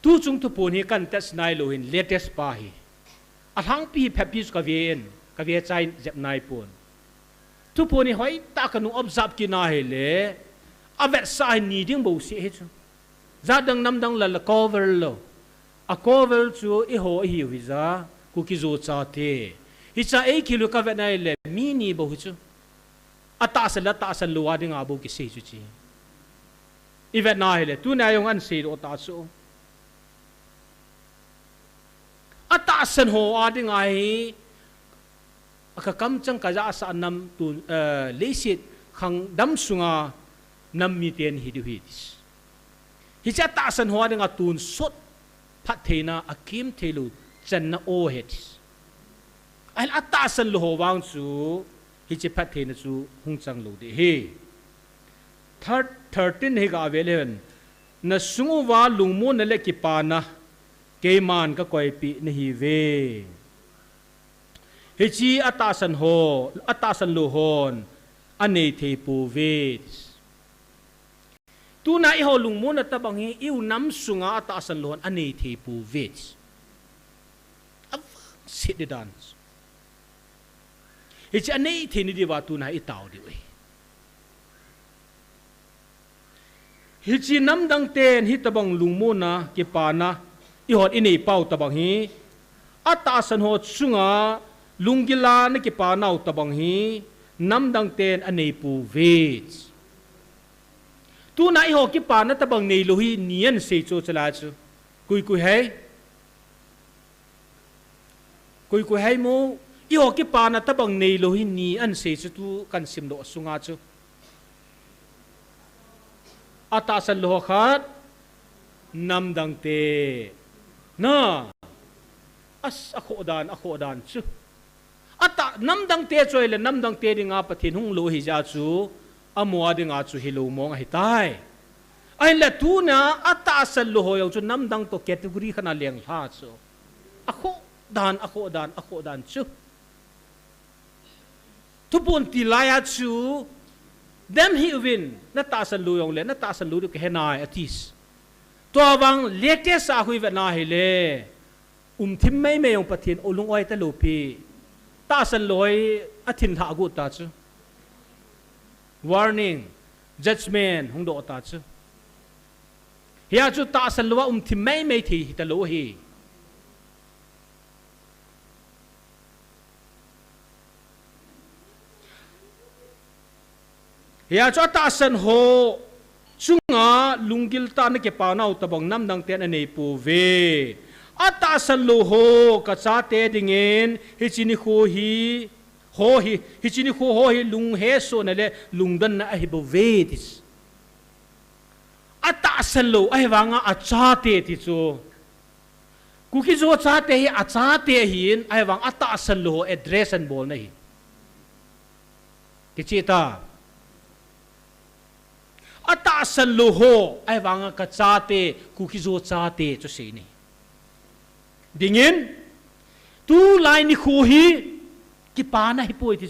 Tuchung thuphon hi kan test nailou hin latest pa hi. Alhangpi hi phabep chu ka ven, ka ve chai jep naipon. Thuphon hi hoitah a ka nung observe kit na hile, avetsah hi ni ding bouseh hi chu. Jat dang nam dang lal a cover lou. A cover chu eiho ihiu hija, Kuki-Zo chate. Hicha eikhel u ka vet na hile, mi ni bou hi chu. Atahsan le atahsan lou a dinga bou kisei chu chi. I vet na hile, tuna jong an seidoh ta chu. Atahsan ho a dinga hi, a ka kamchang ka jahsah nam tun, eh, leiset khang dam sunga nam mite nahi diu ahi ti. Hiche atahsan ho a dinga tonsot phattheina akem theilou channa o ahi ti. Ahin atahsan lou ho vang chu hiche phattheina chu hung chang lou ding ahi. Thir-, thirteen hi ga ve leu hen. Na sung uva lungmonna le kipana keiman ka koipeh nahiuve. Hiche atahsan ho, atahsan lou hon anei thei pouve. Tuna eiho lungmonna tabang hi i-u nam sunga atahsan lou hon anei thei pouve. Avangset ding dan. Hiche anei theina diuva tuna i tao diu ahi. Hiche namdang ten hitabang lungmonna, kipana, eihon inei pau tabang hi, atahsan ho chunga lunggil a na kipanau tabang hi, namdang ten anei pouve. Tuna eiho kipana tabang neilou hi ni ahin sei chu chalai chu. Koi koi hai. Koi koi hai mo, eiho kipana tabang neilou hi ni ahin sei chu tu kan simdoh sunga chu. Atahsan lou ho khat, namdang te. Na. As, akhoh dan, akhoh dan chu. Atah, namdang te chu ahile, namdang te dinga Pathen hung lou hijeh a chu, amaho dinga chu hilou mong ahitai. Ahinla tuna, atahsan lou ho jong chu namdang toh category khat a lenglha chu. Akhoh dan, akhoh dan, akhoh dan chu. Thuphon ti laiya chu, dem hih uvin, na tahsan lou jongle, na tahsan lou diu kahe nai, ati. Tua vang latest a khu i vet na hile, umthim meimei jong Pathen o lung-oi talou pi. Tahsan lou hi athinlhah got ta chu. Warning, judgment, hung doh ta chu. Hia chu tahsan lou a umthim meimei thei hitalou ahi. Hia chu atahsan ho chunga lunggil tah a na kipanau tabang namdang ten anei pouve. Atahsan lou ho ka chate dingin hiche nikho hi, ho hi, hiche nikho ho hi lunghesohna le lungdonna ahi bouve ti. Atahsan lou ahivanga achate ti chu. Kuki Zo chate hi achate ahin, ahivang atahsan lou ho address abolna ahi. Kicheh ta. Atahsan lou ho, ahivanga kachate, Kuki Zo chate, chu seina ahi. Dingin, tulai nikho hi, kipana hipoi ti.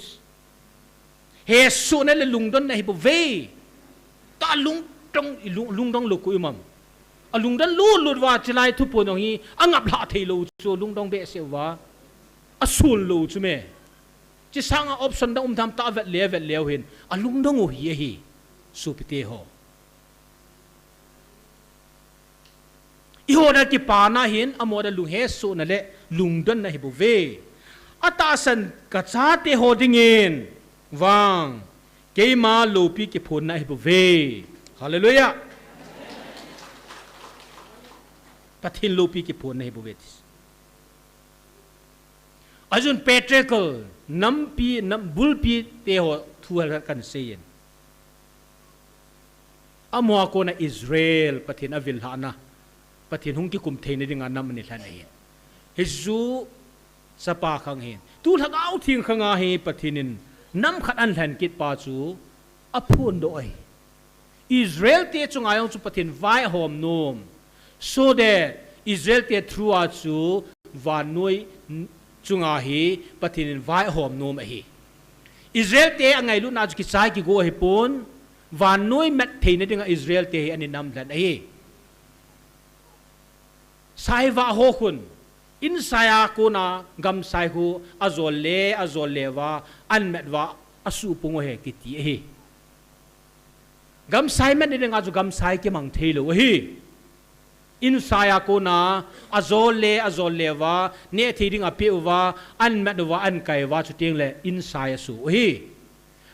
Hesohna le lungdonna hibouve. Tua lungdong, lung, lungdong lou koi um am. Alungdong lutlut uva chulai thuphon jong hi, angaplhah theilou chu, lungdong behseh uva. Asun lou chu me. Chusanga option dang um tham tah vet le, vet leu hin. Alungdong u hi ahi. Sopite ho. Eiho dia kipana hin, amaho dia lunghesohna le lungdonna hibouve. Atahsan kachate ho dingin vang, keima loupi kiphonna hibouve. Hallelujah. Pathen loupi kiphonna hibouve ti. Ajeh chu patriarchal, nampi, nam, bulpi te ho thu hal kan seiyin. Amaho a kona Israel, Pathen avil lhahna. Pathen hung kikum theina dinga nam anilhen ahi. Hichu chapa khang ahin. Tu Lhagao Theng khanga hi Pathen in nam khat ahin lhen kit pa chu aphondoh ahi. Israel te chunga jong chu Pathen vaihom nom. So that Israel te through a chu vannoi chunga hi Pathen in vaihom nom ahi. Israel te angailutna chu kichai kigo ahipon, vannoi mat theina dinga Israel te hi ahin nam lhen ahi. Saivah ho khun, insai a kona gamsai khu ajol le, ajol le uva, ahin mat uva, asuhpung u ahi kiti ahi. Gamsai mat na dinga chu gamsai kimang theilou ahi. Insai a kona, ajol le, ajol le uva, neh thei ding apeh uva, ahin mat uva, ahin kai uva, chuteng le, insai asoh u ahi.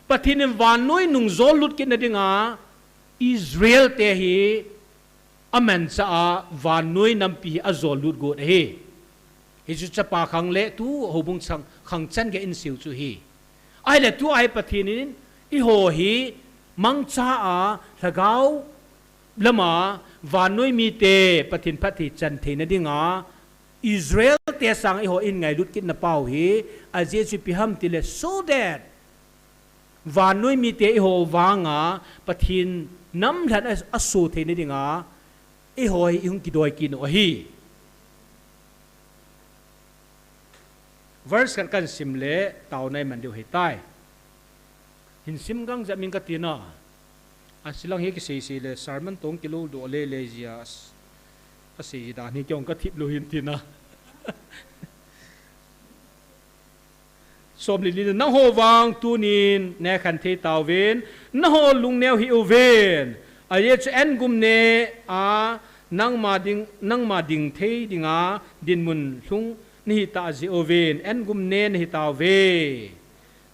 Pathen in vannoi nung jol lut kitna dinga, Israel te hi, amanchah a, vannoi nampi hi ajol lut got ahi. Hichu chapa khang le tu houbung chang khang chan gei in seiyu chu ahi. Ahile tua hi Pathen in eiho hi mangcha a lhagao lama vannoi mite Pathen phatthei chan theina dinga Israel te sanga eiho in ngailut kitna pau hi ajeh chu ipi ham tile so that vannoi mite eiho vanga Pathen nam lhen a, asoh theina dinga eiho hi ihung kidoi kit u ahi. Verse khat kan sim le taona iman diu ahitai. Hin sim gang jep ing kati na. Achilang hi kisei sei le sermon toh kilou doh le le jia. Asei ji dan hi kei jong kathip lou hin tina. Som le li, nangho vang tunin nekhan thei tauvin, nangho lungneo hih uvin. Ajeh chu engumne a nangma ding, nangma ding thei dinga dinmun lhung nahi tah jeh uvin, engumne nahi tauve.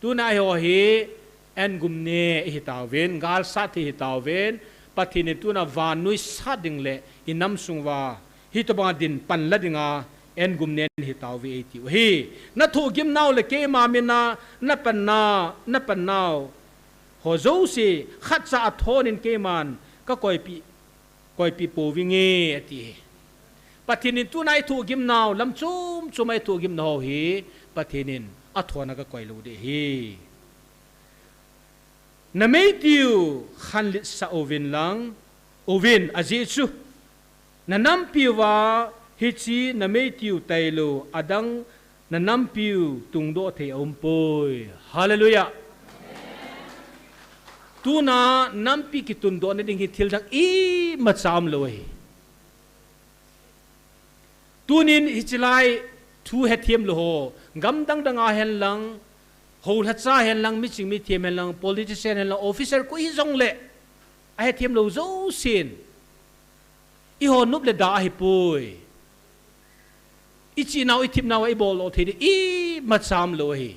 Tuna eiho hi engumne ihi tauvin, gal sat thei ihi tauvin, Pathen in tuna vannoi sat ding le inam sung uva hitobanga din panla dinga engumne nahi tauve eitiu ahi. Nathohgim nau le keima mina napanna, napan nau ho jouse khatcha a thonin keiman kakoipeh, koipeh pouvinge ati ahi. Pathen in tuna ithohgim nau, lam chom chom a ithohgim nau hi Pathen in athona kakoi lou ding ahi. Nameitiu khanletsah uvin lang, uvin ajeh chu nanampiuva hiche nameitiu tailou adang nanampiu tungdoh thei aumpoi. Hallelujah. Tuna nampi kitundoh na ding hi thil dang imacha umlou ahi. Tunin hichelai thu hethem lou ho, gamdang danga henlang, houlhacha henlang, miching mithem henlang, politician henlang, officer koi hijongle, ahethem lou jousen, eiho nop le da ahipoi. Ichihnau, ithipnau a ibol lou thei ding imacha umlou ahi.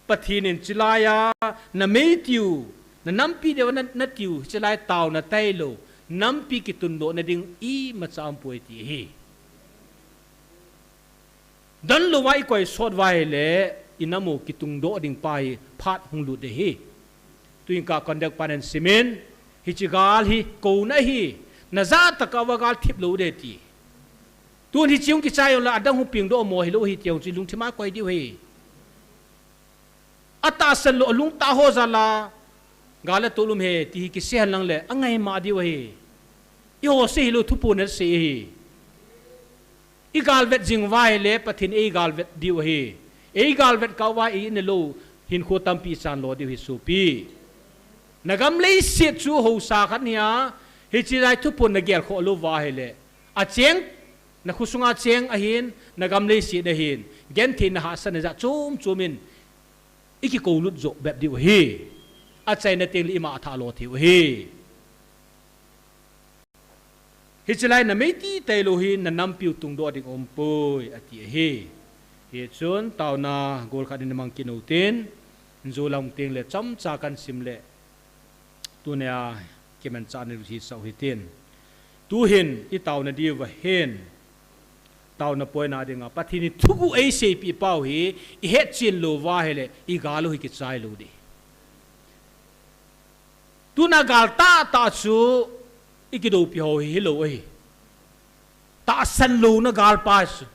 Pathen in chulaiya nameitiu, nanampi deuva na, natiu, chulai taona tailou, nampi kitundoh na ding imacha aumpoi ti ahi. Donlouva ikoi sot uva ahile, inam u kitungdoh ding pa hi phat hung lut ding ahi. Tuin ka conduct pan in simin, hiche gal hi kouna ahi, najah tah a uva gal thip lou ding ati. Tun hiche hung kichai jongle adang hung pengdoh mo hilou ahi ti jong chu ilungthim a koi diu ahi. Atahsan lou, alungtah ho jal a gal a tol um ahi ti hi kisei hen lang le angaima diu ahi. Eiho sei hilou, thuphon in asei ahi. Igalvet jing uva ahile Pathen in eigalvet diu ahi. Eigalvet kah uva ei in lou hinkho tampi ichan lo diu ahi sopi. Nagam leiset chu haosa khat ahi a, hiche lai thuphon nagelkhoh lou uva ahile, acheng, nakho sunga cheng ahin, nagam leiset ahin, genthei, nahahsatna jat chom chom in ikikoulut joh bep diu ahi. Achaina tengle ima athah lo thei u ahi. Hiche lai namei titah lou hi nanampiu tungdoh ding aumpoi, ati ahi. Hichun taona gol khat in imang kit utin, injo lang tengle chomcha kahin sim le, tunia kimanchahna hi sah u hitin. Tuhin itaona diuva hin, taona poina dinga Pathen in thuguh eiseipeh pau hi ihetchen lou uva ahile, igal u hi kichai lou ding. Tuna gal tahtah chu ikidoupi ho hi hilou ahi. Tahsan louna galpa chu.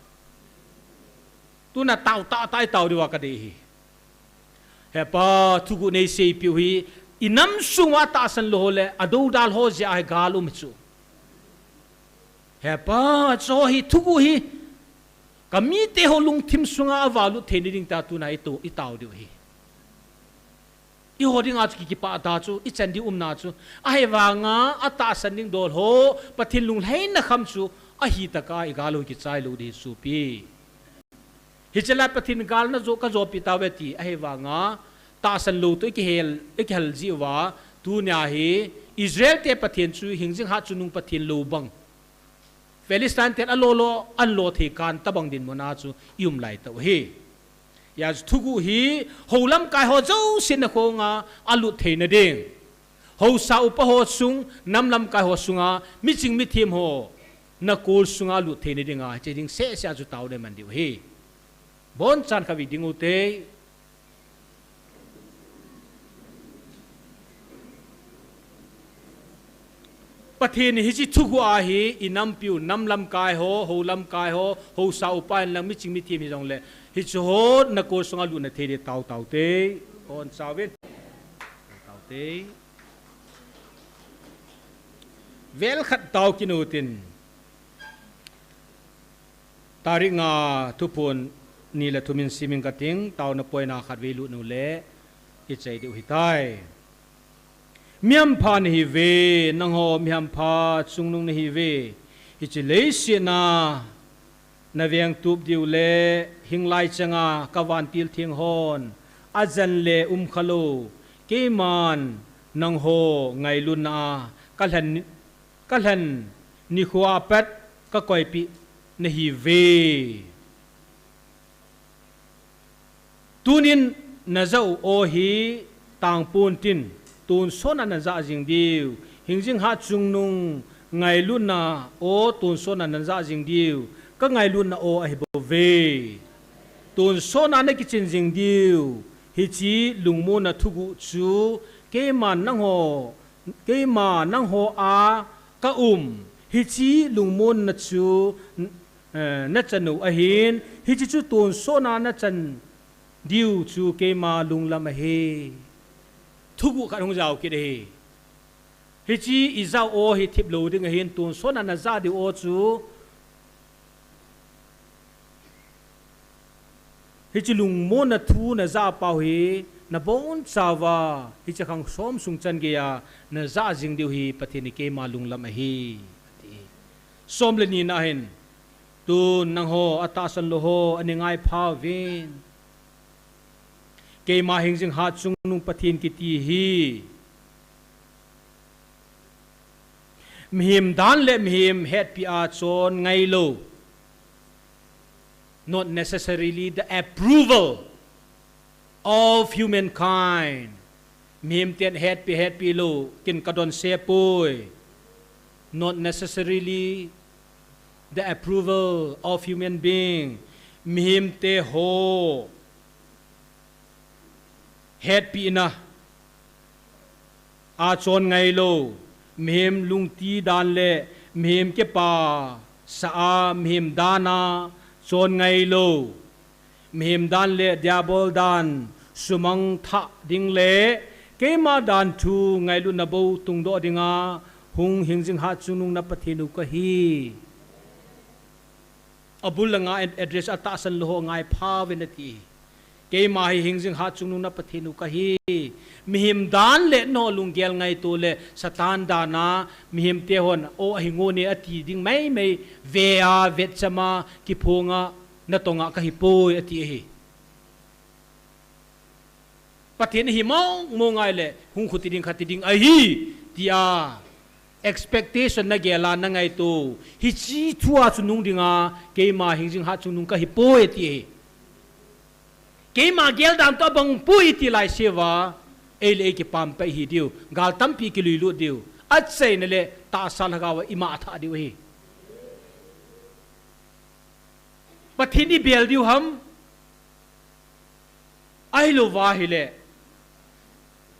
Tuna tao tahtah itao diuva kadei ahi. He Pa, thuguh neiseipeh u hi, inam sung uva tahsan lou ho le adoudal ho jeh a hi gal um chu. He Pa, chuho hi, thuguh hi kamite ho lungthim sunga avalut theina ding tia tuna ito, itao diu ahi. Eiho dinga chu ki, kipah tah chu, ichan diu umna chu. Ahivanga atahsan ding dol ho, Pathen lunglhaina kham chu ahitah a igal u kichai lou ding ahi sopi. Hiche lai Pathen gal najo, kajopi tauve ti, ahivanga tahsan lou toh ikihel, ikihel jeh uva, tunia hi Israel te Pathen chu hingjing hatchungnung Pathen lou bang, Philistine ten alo lo, anlo thei kan tobang dinmun a chu ium lai tauve. Hijeh chun thuguh hi hou lamkai ho jousen nakhonga alut theina ding, haosa upa ho sung, nam lamkai ho sunga, miching mithem ho nakol sunga alut theina dinga, hiche ding sehseh a chu taona iman diu ahi. Abonchan khatvei ding ute. Pathen in hiche thuguh a hi inampiu, nam lamkai ho, hou lamkai ho, haosa upa hinlang miching mithem hijongle, hiche ho nakol sunga lutna thei ding tao taute. Abonchauvin. Tao taute. Vel khat tao kit utin. Tarik nga thuphon ni le thum in simin kating, taona poina khatvei lut uleh ichai diu ahitai. Mihampha nahiuve, nangho mihampha chungnung nahiuve. Hiche leiset a naveng tup diu le, hinglai changa kavantil theng hon ajan le um khalou, keiman nangho ngailutna a kalhen, kalhen nikho a pat kakoipeh nahiuve. Tunin najah u aw hi tangpon tin, tonsot a najah jing diu. Hingjing hatchungnung ngailutna aw tonsot a najah jing diu. Kangailutna aw ahibouve. Tonsot a nakichen jing diu. Hiche lungmonna thuguh chu keiman nangho, keima nangho a kaum, hiche lungmonna chu, eh, nachan u ahin, hiche chu tonsot a nachan diu chu keima lunglam ahi. Thuguh khat hung jao kit ahi. Hiche ijah u aw hi thip lou ding ahin, tonsot a najah diu aw chu, hiche lungmonna thu najah pau hi, nabonchauva, hiche khang som sung chan geiya najah jing diu hi Pathen in keima lunglam ahi, ati. Som le nina hin, tun nangho atahsan lou ho, ana ngai phauvin. Keima hingjing hatchungnung Pathen kiti hi mihem dan le mihem hetpeh a chon ngailou. Not necessarily the approval of humankind. Mihem ten hetpeh, hetpeh lou, ken kadonse poi. Not necessarily the approval of human being. Mihem te ho hetpehna a chon ngailou, mihem lungti dan le mihem kipa sa a, mihem dan a chon ngailou, mihem dan le diabol dan sumang thah ding le keima dan thu ngailutna bou tungdoh dinga hung hingjing hatchungnung na Pathen u kahi. Abul langa address a tahsan lou ho ngaipha uvin ati. Keima hi hingjing hatchungnung na Pathen u kahi. Mihem dan le nangho lunggel ngaito le Satan dan a mihem te hon o ahi ngon e ati ding maimai ve a vetcham a kiphong a natong a kahi poi ati ahi. Pathen hi mong mong ngai le hung khuti ding khati ding ahi tia expectation na gel a na ngaito. Hiche thu a chu nung dinga keima hingjing hatchungnung kahi poi ati ahi. Keima gel dan toh bang poi ti lai siuva, ei le ei kipam pai hi diu, gal tampi kilui lut diu, achaina le tahsa lhagao a ima thah diu ahi. Pathen i bel diu ham, ahilouva ahile,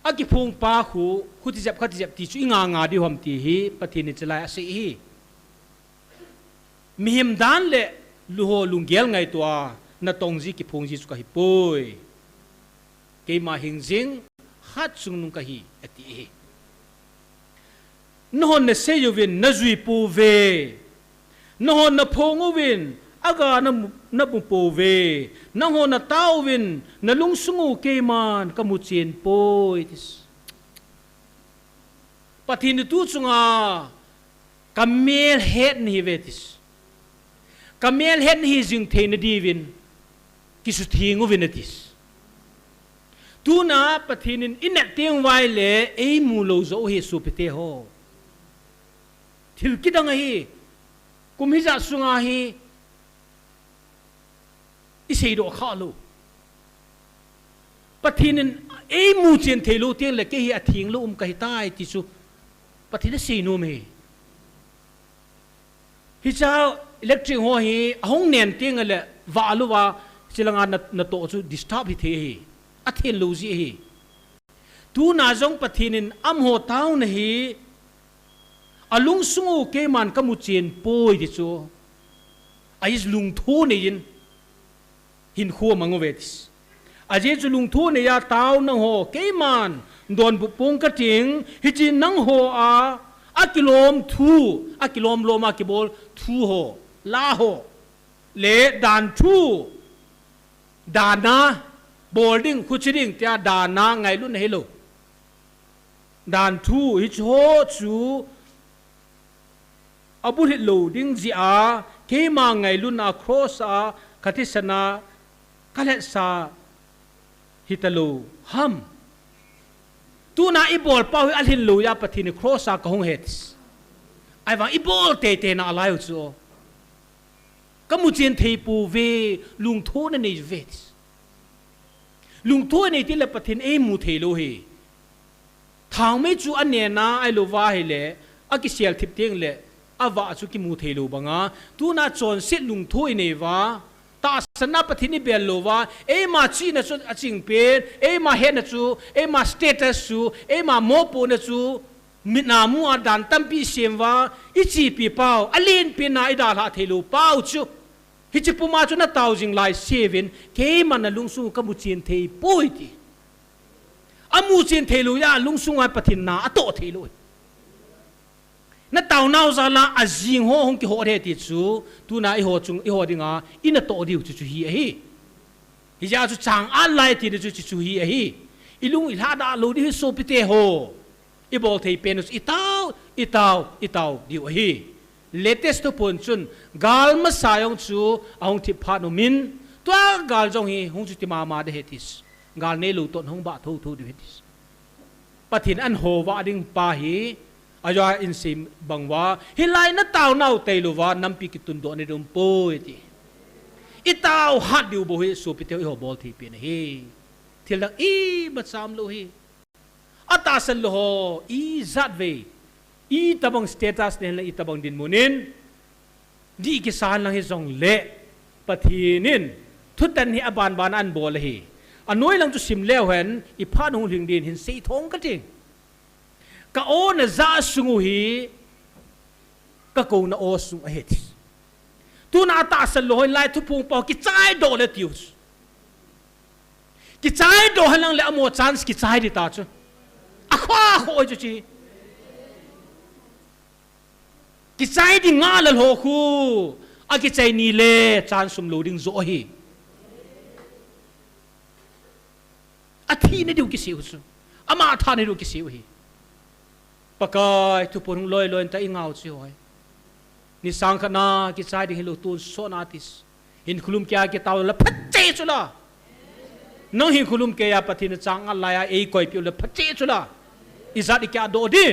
akiphong pa khu, khuti jep khati jep ti chu i nga nga diu ham ti hi, Pathen in chalai asei hi. Mihem dan le lu ho lunggel ngaito a natong ji kiphong ji chu kahi poi. Keima hingjing hatchungnung kahi, ati hi. Nahon nasei uvin najui pouve. Nahon naphong uvin aga namu, namu pouve. Nahon natao uvin nalungsung u keiman kamu chen poi tis. Pathen in tu chunga kamel het nahi ve tis. Kamel het nahi jing theina diuvin kisutheng uvin atis. Tuna Pathen in i nat teng vai le ei mu lou jo hi sopite ho. Thil kidang ahi, kum hijat sunga hi i seidoh kha lou. Pathen in ei mu chen thei lou teng le kei hi atheng lou um kahi tai ti chu Pathen in asei nom e. Hicha electric ho hi ahung nen teng le vah lou va, chilanga na, natoh chu disturb hi thei ahi. Athen lou ji ahi. Tuna jong Pathen in amaho taona hi alungsung u keiman kamu chen poi ti chu. Ahi lungtho nei in hinkho amang uve tis. Ajeh chu lungtho nei a tao nangho keiman donbut pong kating, hiche nangho a, akilom thu, akilom lom a kibol thu ho, la ho, le dan thu, dan a bol ding, khuchi ding tia dan a ngailutna hilou. Dan thu hiche ho chu abulhit lou ding jeh a, keima ngailutna a cross a kathisan a kalhesa hitalou ham. Tuna i bol pau hi alhin lou a Pathen in cross a kahung he tis. Ahivang i bol teitei na alai u chu. Kamu chen thei pouve, lungthona nei uve tis. Lungtho nei teng le Pathen ei mu thei lou hi. Thaomei chu anen a, ahilouva ahile, akisel thip teng le, avah chu kimu thei lou banga. Tuna chonset lungtho i nei uva, tahsan a Pathen i bel lou uva, eima chihna chu aching pen, eima hetna chu, eima status chu, eima mopohna chu, mit a mu a dan tampi i sem uva, i chepi pau, alen pen a i dalhah thei lou pau chu. Hiche puma chu na tao jing lai seuvin, keima nalungsung u kamu chen thei poi ti. Amu chen thei lou a, lungsung a Pathen na atoh thei lou. Na taonau jal a ajing ho hung kiho de ti chu, tuna eiho chung, eiho dinga, i natoh diu chu chu hi ahi. Hijeh a chu chang a lai tina chu chu chu hi ahi. I lung i lhadah lou diu hi sopite ho. I bol thei pen u chu i tao, i tao, i tao diu ahi. Latest thuphon chun gal masa jong chu ahung thip phat umin, tua gal jong hi hung chuti mama de he tis. Gal neilou toh hung bah thotho diu he tis. Pathen in ahin ho vah ding pa hi, ajoa insei bang uva, hilai na taonau tailou uva, nampi kitundoh na ding um poi ti. I tao hat diu bou hi, sopite ho eiho bol thei pen ahi. Thil dang ima cham lou hi. Atahsan lou ho, ijat vei, itobang status nei hen lang itobang dinmun in, dih kisa hen lang hijongle, Pathen in, thutan hi aban ban a ahin bol ahi. Anoi lang chu sim leu hen, i phat hung lhing din hin sei thong kating. Ka ona jah sung u hi, ka kouna o sung ahi ti. Tuna tahsan lou ho in lai thuphong pa kichai doh le tiu chu. Kichai doh henlang le amo chance kichai di ta chu. Akhoh akhoh chu chi. Kichai di nga le lou khu. Akichai ni le chance um lou ding jo hi. Athi ni diu kisei u chu. Ama tha ni diu kisei u hi. Pakai thuphong hung loi loi ta i ngau chi hoi. Ni sang khat na kichai ding hilou tun so na tis. Hin khulum kei a kitao le phache chu la. Nang hin khulum kei a Pathen chang a lai a ei koi piu le phache chu la. I jat i kya do di.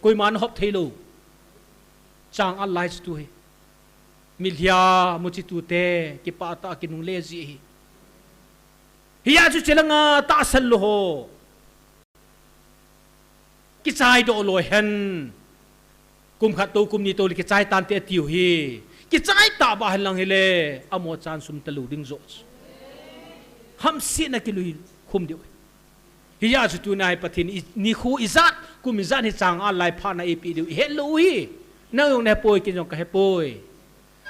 Koiman hop thei lou. Chang a lai chu tu hi. Milhia muchi tu te kipah ta kinung le ji hi. Hia chu chelanga tahsan lou ho. Kichai doh loi hen. Kum khat to kum ni to le kichai tan te tiu hi. Kichai ta ba henlang hile. Amo chance um ta lou ding jo. Hamsetna kilui khum diu. Hia chu tuna hi Pathen i, ni khu i jat, kum i jat hi chang a lai pha na i pi diu. I het lou hi. Nang jong na he poi kin jong ka he poi.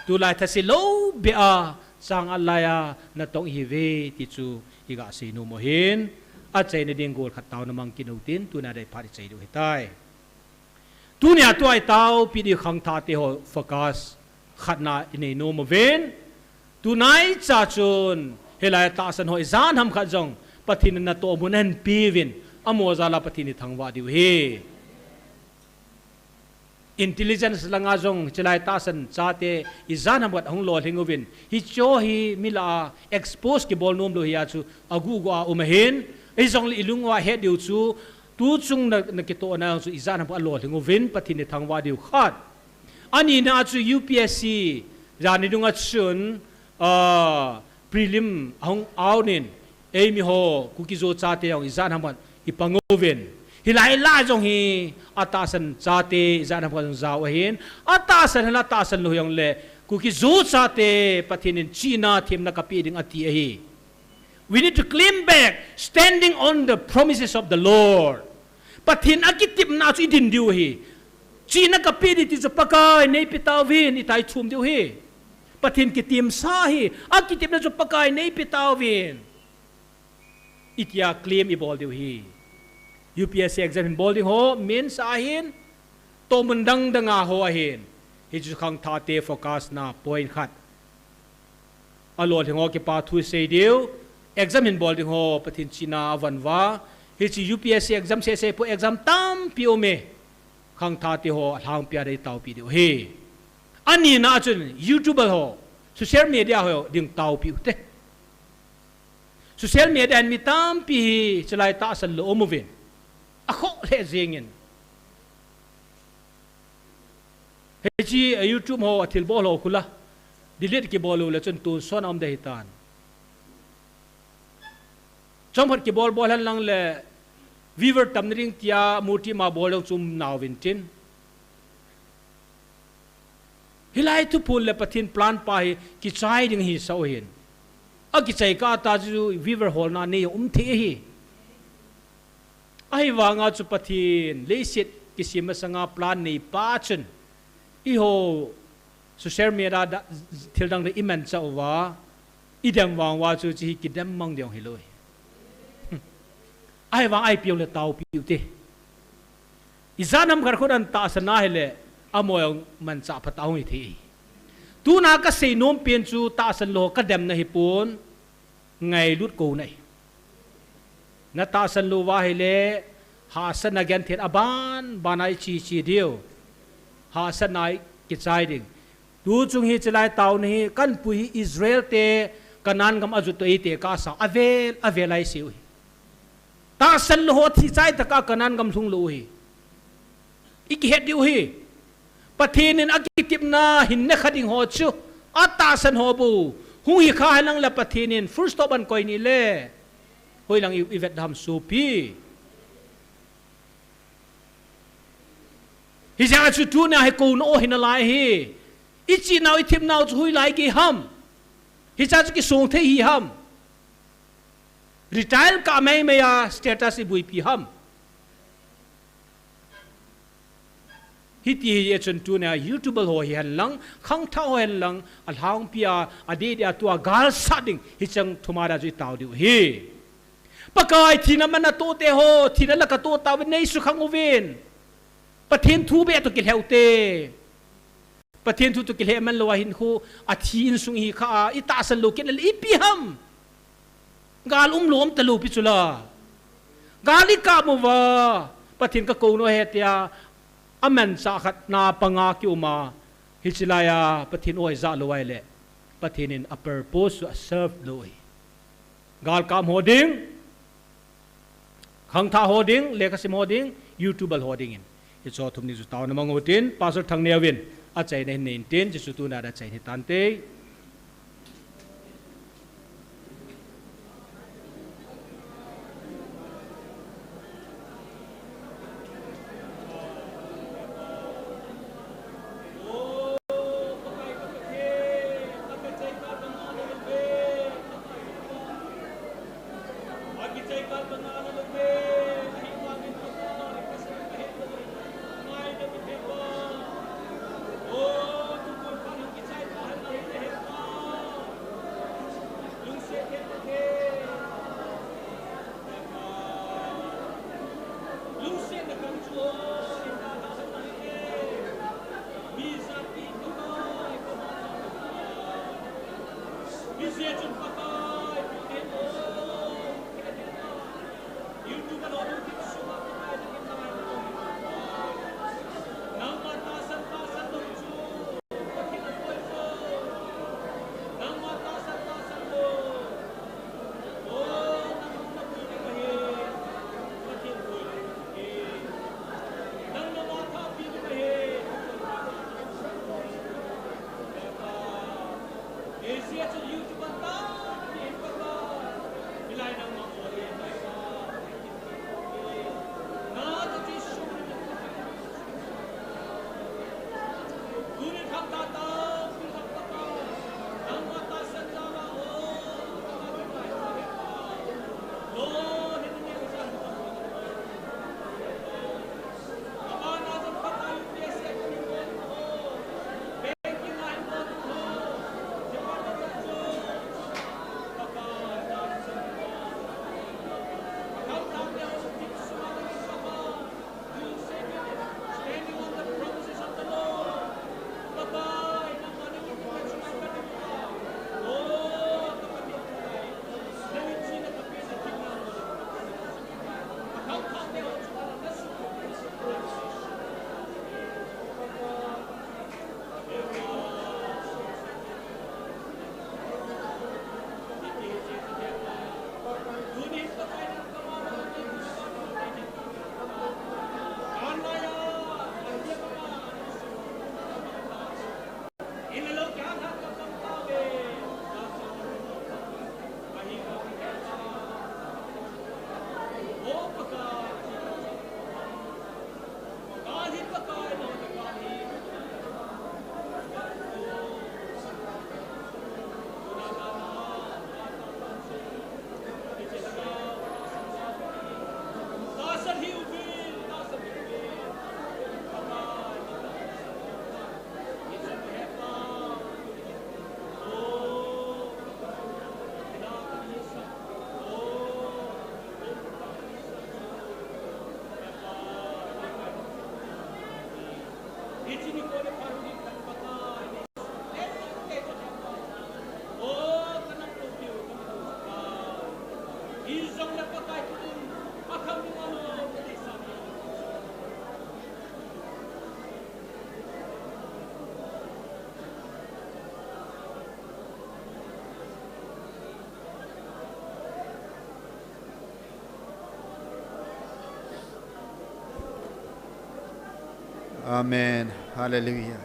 Tulai thase lou beh a, chang a lai a, na tong i hi ve, ti chu i ga sei nom u hin, a chaina ding gol khat tao na mang kino tin, tuna dei phat i chai diu hi tai. Tunia tua i tao, pi di khangthah te ho focus, khat na i nei nom u vin, tunai cha chun, hilai tahsan ho i jan ham khat jong, Pathen na to mun hen pi vin, amo jal a Pathen i thangvah diu hi. Intelligence langa jong, chilai tahsan chate, i jan ham khat hung lolhing uvin. Hicho hi mi lah a expose kibol nom lou hi a chu, agu gu a um ahin. Hijong le i lung uva het diu chu, tu chung na, na kitoh na chu, i jan ham khat lolhing uvin, Pathen i thangvah diu khat. Ani na chu U P S C, jani dunga chun, ah, prelim ahung out in, eimi ho, Kuki Zo chate jong i jan ham khat i pang uvin. Hilai lai jong hi, a tahsan chate i jan ham khat jong jao ahin. A tahsan hela tahsan lou jong le, Kuki Zo chate Pathen in chihna themna ka pe ding ati ahi. We need to claim back, standing on the promises of the Lord. Pathen a kitepna chu i din diu ahi. Chihna ka pe ding ti chu Pakai nei pe tauvin, i tai thum diu ahi. Pathen kitim sa hi, a kitepna chu Pakai nei pe tauvin. Itia claim i bol diu hi. U P S C exam hin bol ding ho, mains ahin, to mun dang dang a ho ahin. Hichu khangthah te focus na point khat. A lolhing ho kipa thu sei diu, exam hin bol ding ho, Pathen chihna a van uva. Hichu U P S C exam sei sei po exam tampi um e. Khangthah te ho, a lhangpi a dei tao pi diu hi. Ani na chun, YouTuber ho, social media ho, ding tao pi u te. Social media in mi tampi hi, chilai tahsan lou um uvin. Akhoh le jing in. Hichi, eh, YouTube ho, a thil bol ho khu la. Delete kibol lou le chun tun son a um de hi tan. Chomkhat kibol bol hen lang le viewer tam na ding tia murti ma bol jong chu um nau vin tin. Hilai thuphon le Pathen plan pa hi kichai ding hi sa u hin. A kichai kah ta chu viewer holna nei um thei hi. Ahivanga chu Pathen leiset kisem masanga plan nei pa chun. Eiho social media da, thil dang dang i manchah uva, i dem vang uva chu chi hi kidem mang ding hi lou. Ahivang ai piu le tao piu te. I jan ham khat khu dan tahsan a hile, amo jong manchah phat a hung hi thei. Tuna ka sei nom pen chu tahsan lou ka demna hi pon, ngailut kou na hi. Na tahsan lou uva hile, hahsatna genthei a ban, ban a i chi chi diu. Hahsatna i kichai ding. Tu chung hi chilai taona hi, kan pu hi Israel te, Canaan gam a jot to eite kasa, avel, avel a i sei u hi. Tahsan lou ho thi chai tah a Canaan gam lhung lou u hi. I kihet diu hi. Pathen in a kitepna hin na kha ding ho chu. A tahsan ho bou. Hung hi kha hen lang le Pathen in full stop an koi ni le. Hoilang i, i vet dam sopi. Hijeh a chu tuna hi kou na o hi na lai hi. I chi nau i thep nau chu hoilai gei ham. Hicha chu kisong thei hi ham. Retire kah mai mai a status i buipi ham. Hiti hi a chun tunia YouTuber ho hihen lang, khangthah ho hihen lang, alhangpia, adeh dia tua galsat ding, hicheng thumada chu itao diu ahi. Pakai thina mana tohte ho, thina laka toh tauvin nei sukhang uvin. Pathen thu beh toh kilheh ute. Pathen thu toh kilheh manlou a hinkho, athi insung hi kha a, itahsan lou kit le ipi ham. Gal umlou um talou pi chula. Gal ikap uva. Pathen kakou nom ahi tia. Amanchah khat na panga kiuma. Hichi laiya Pathen oi jalou ahile. Pathen in a purpose chu aserve lou ahi. Gal kap ho ding. Khangthah ho ding, lekhasim ho ding, YouTuber ho dingin. Hicho thum ni chu taona mang utin, Pastor Thangneo in, achaina hin nei intin, Jesu tuna da chaina hitante. Amen. Hallelujah.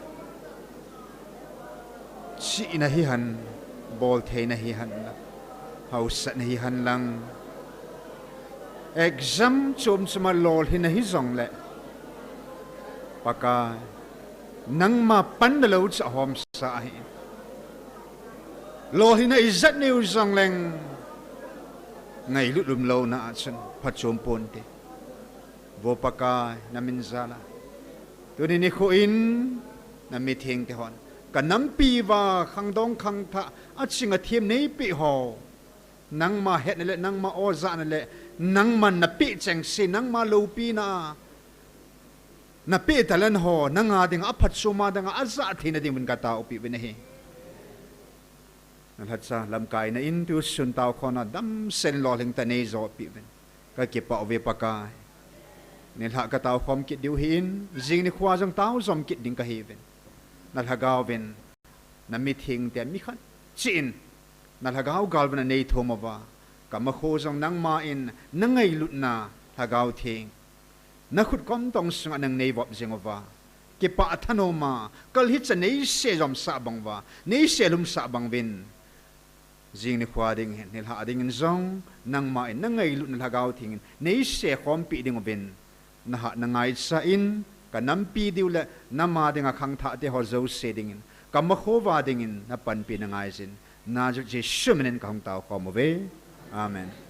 Chihna hihen, boltheina hihen lang, hausatna hihen lang, exam chom choma lolhinna hijongle, Pakai, nangma panna lou chu ahomsa ahi. Lolhinna ijat neiu jongleng, ngailut umlouna a chun phachom ponte. Vo Pakai, namin jal a Tuni nikho in, namithengte hon, kanampi uva khangdong khangthah, aching athem neipeh ho, nangma hetna le nangma ojahna le nangman napeh chengse, nangma loupina, napeh talent ho nanga dinga aphatchoma dinga ajah theina dinguvin kataopeh uvin ahi. Nalhacha lamkaina in tusun taokhomna damsel in lolhing tah neijopeh uvin kakipah uve Pakai. Nilhah kataokhom kit diu ahin, jing nikhoa jong taojom kit ding kahiuvin, nalhagao vin namithengte mikhat cheh in nalhagao gal vin aneithum uva, kamakho jong nangma in nangailutna Lhagao Theng, nakhut komtong sunga nang neivop jing uva, kipah thanoma kal hicha neise jomsah bang uva, neise lumsah bang uvin, jing nikhoa ding hin, nilhah dingin jong nangma in nangailutna Lhagao Theng in neise khompeh dinguvin, nahah nangaichan, kanampi diu le nama dinga khangthahte ho jouse dingin, kamakhouva dingin napanpi nangaiyin, Nazareth Jesu minin kahung taokhom uve. Amen.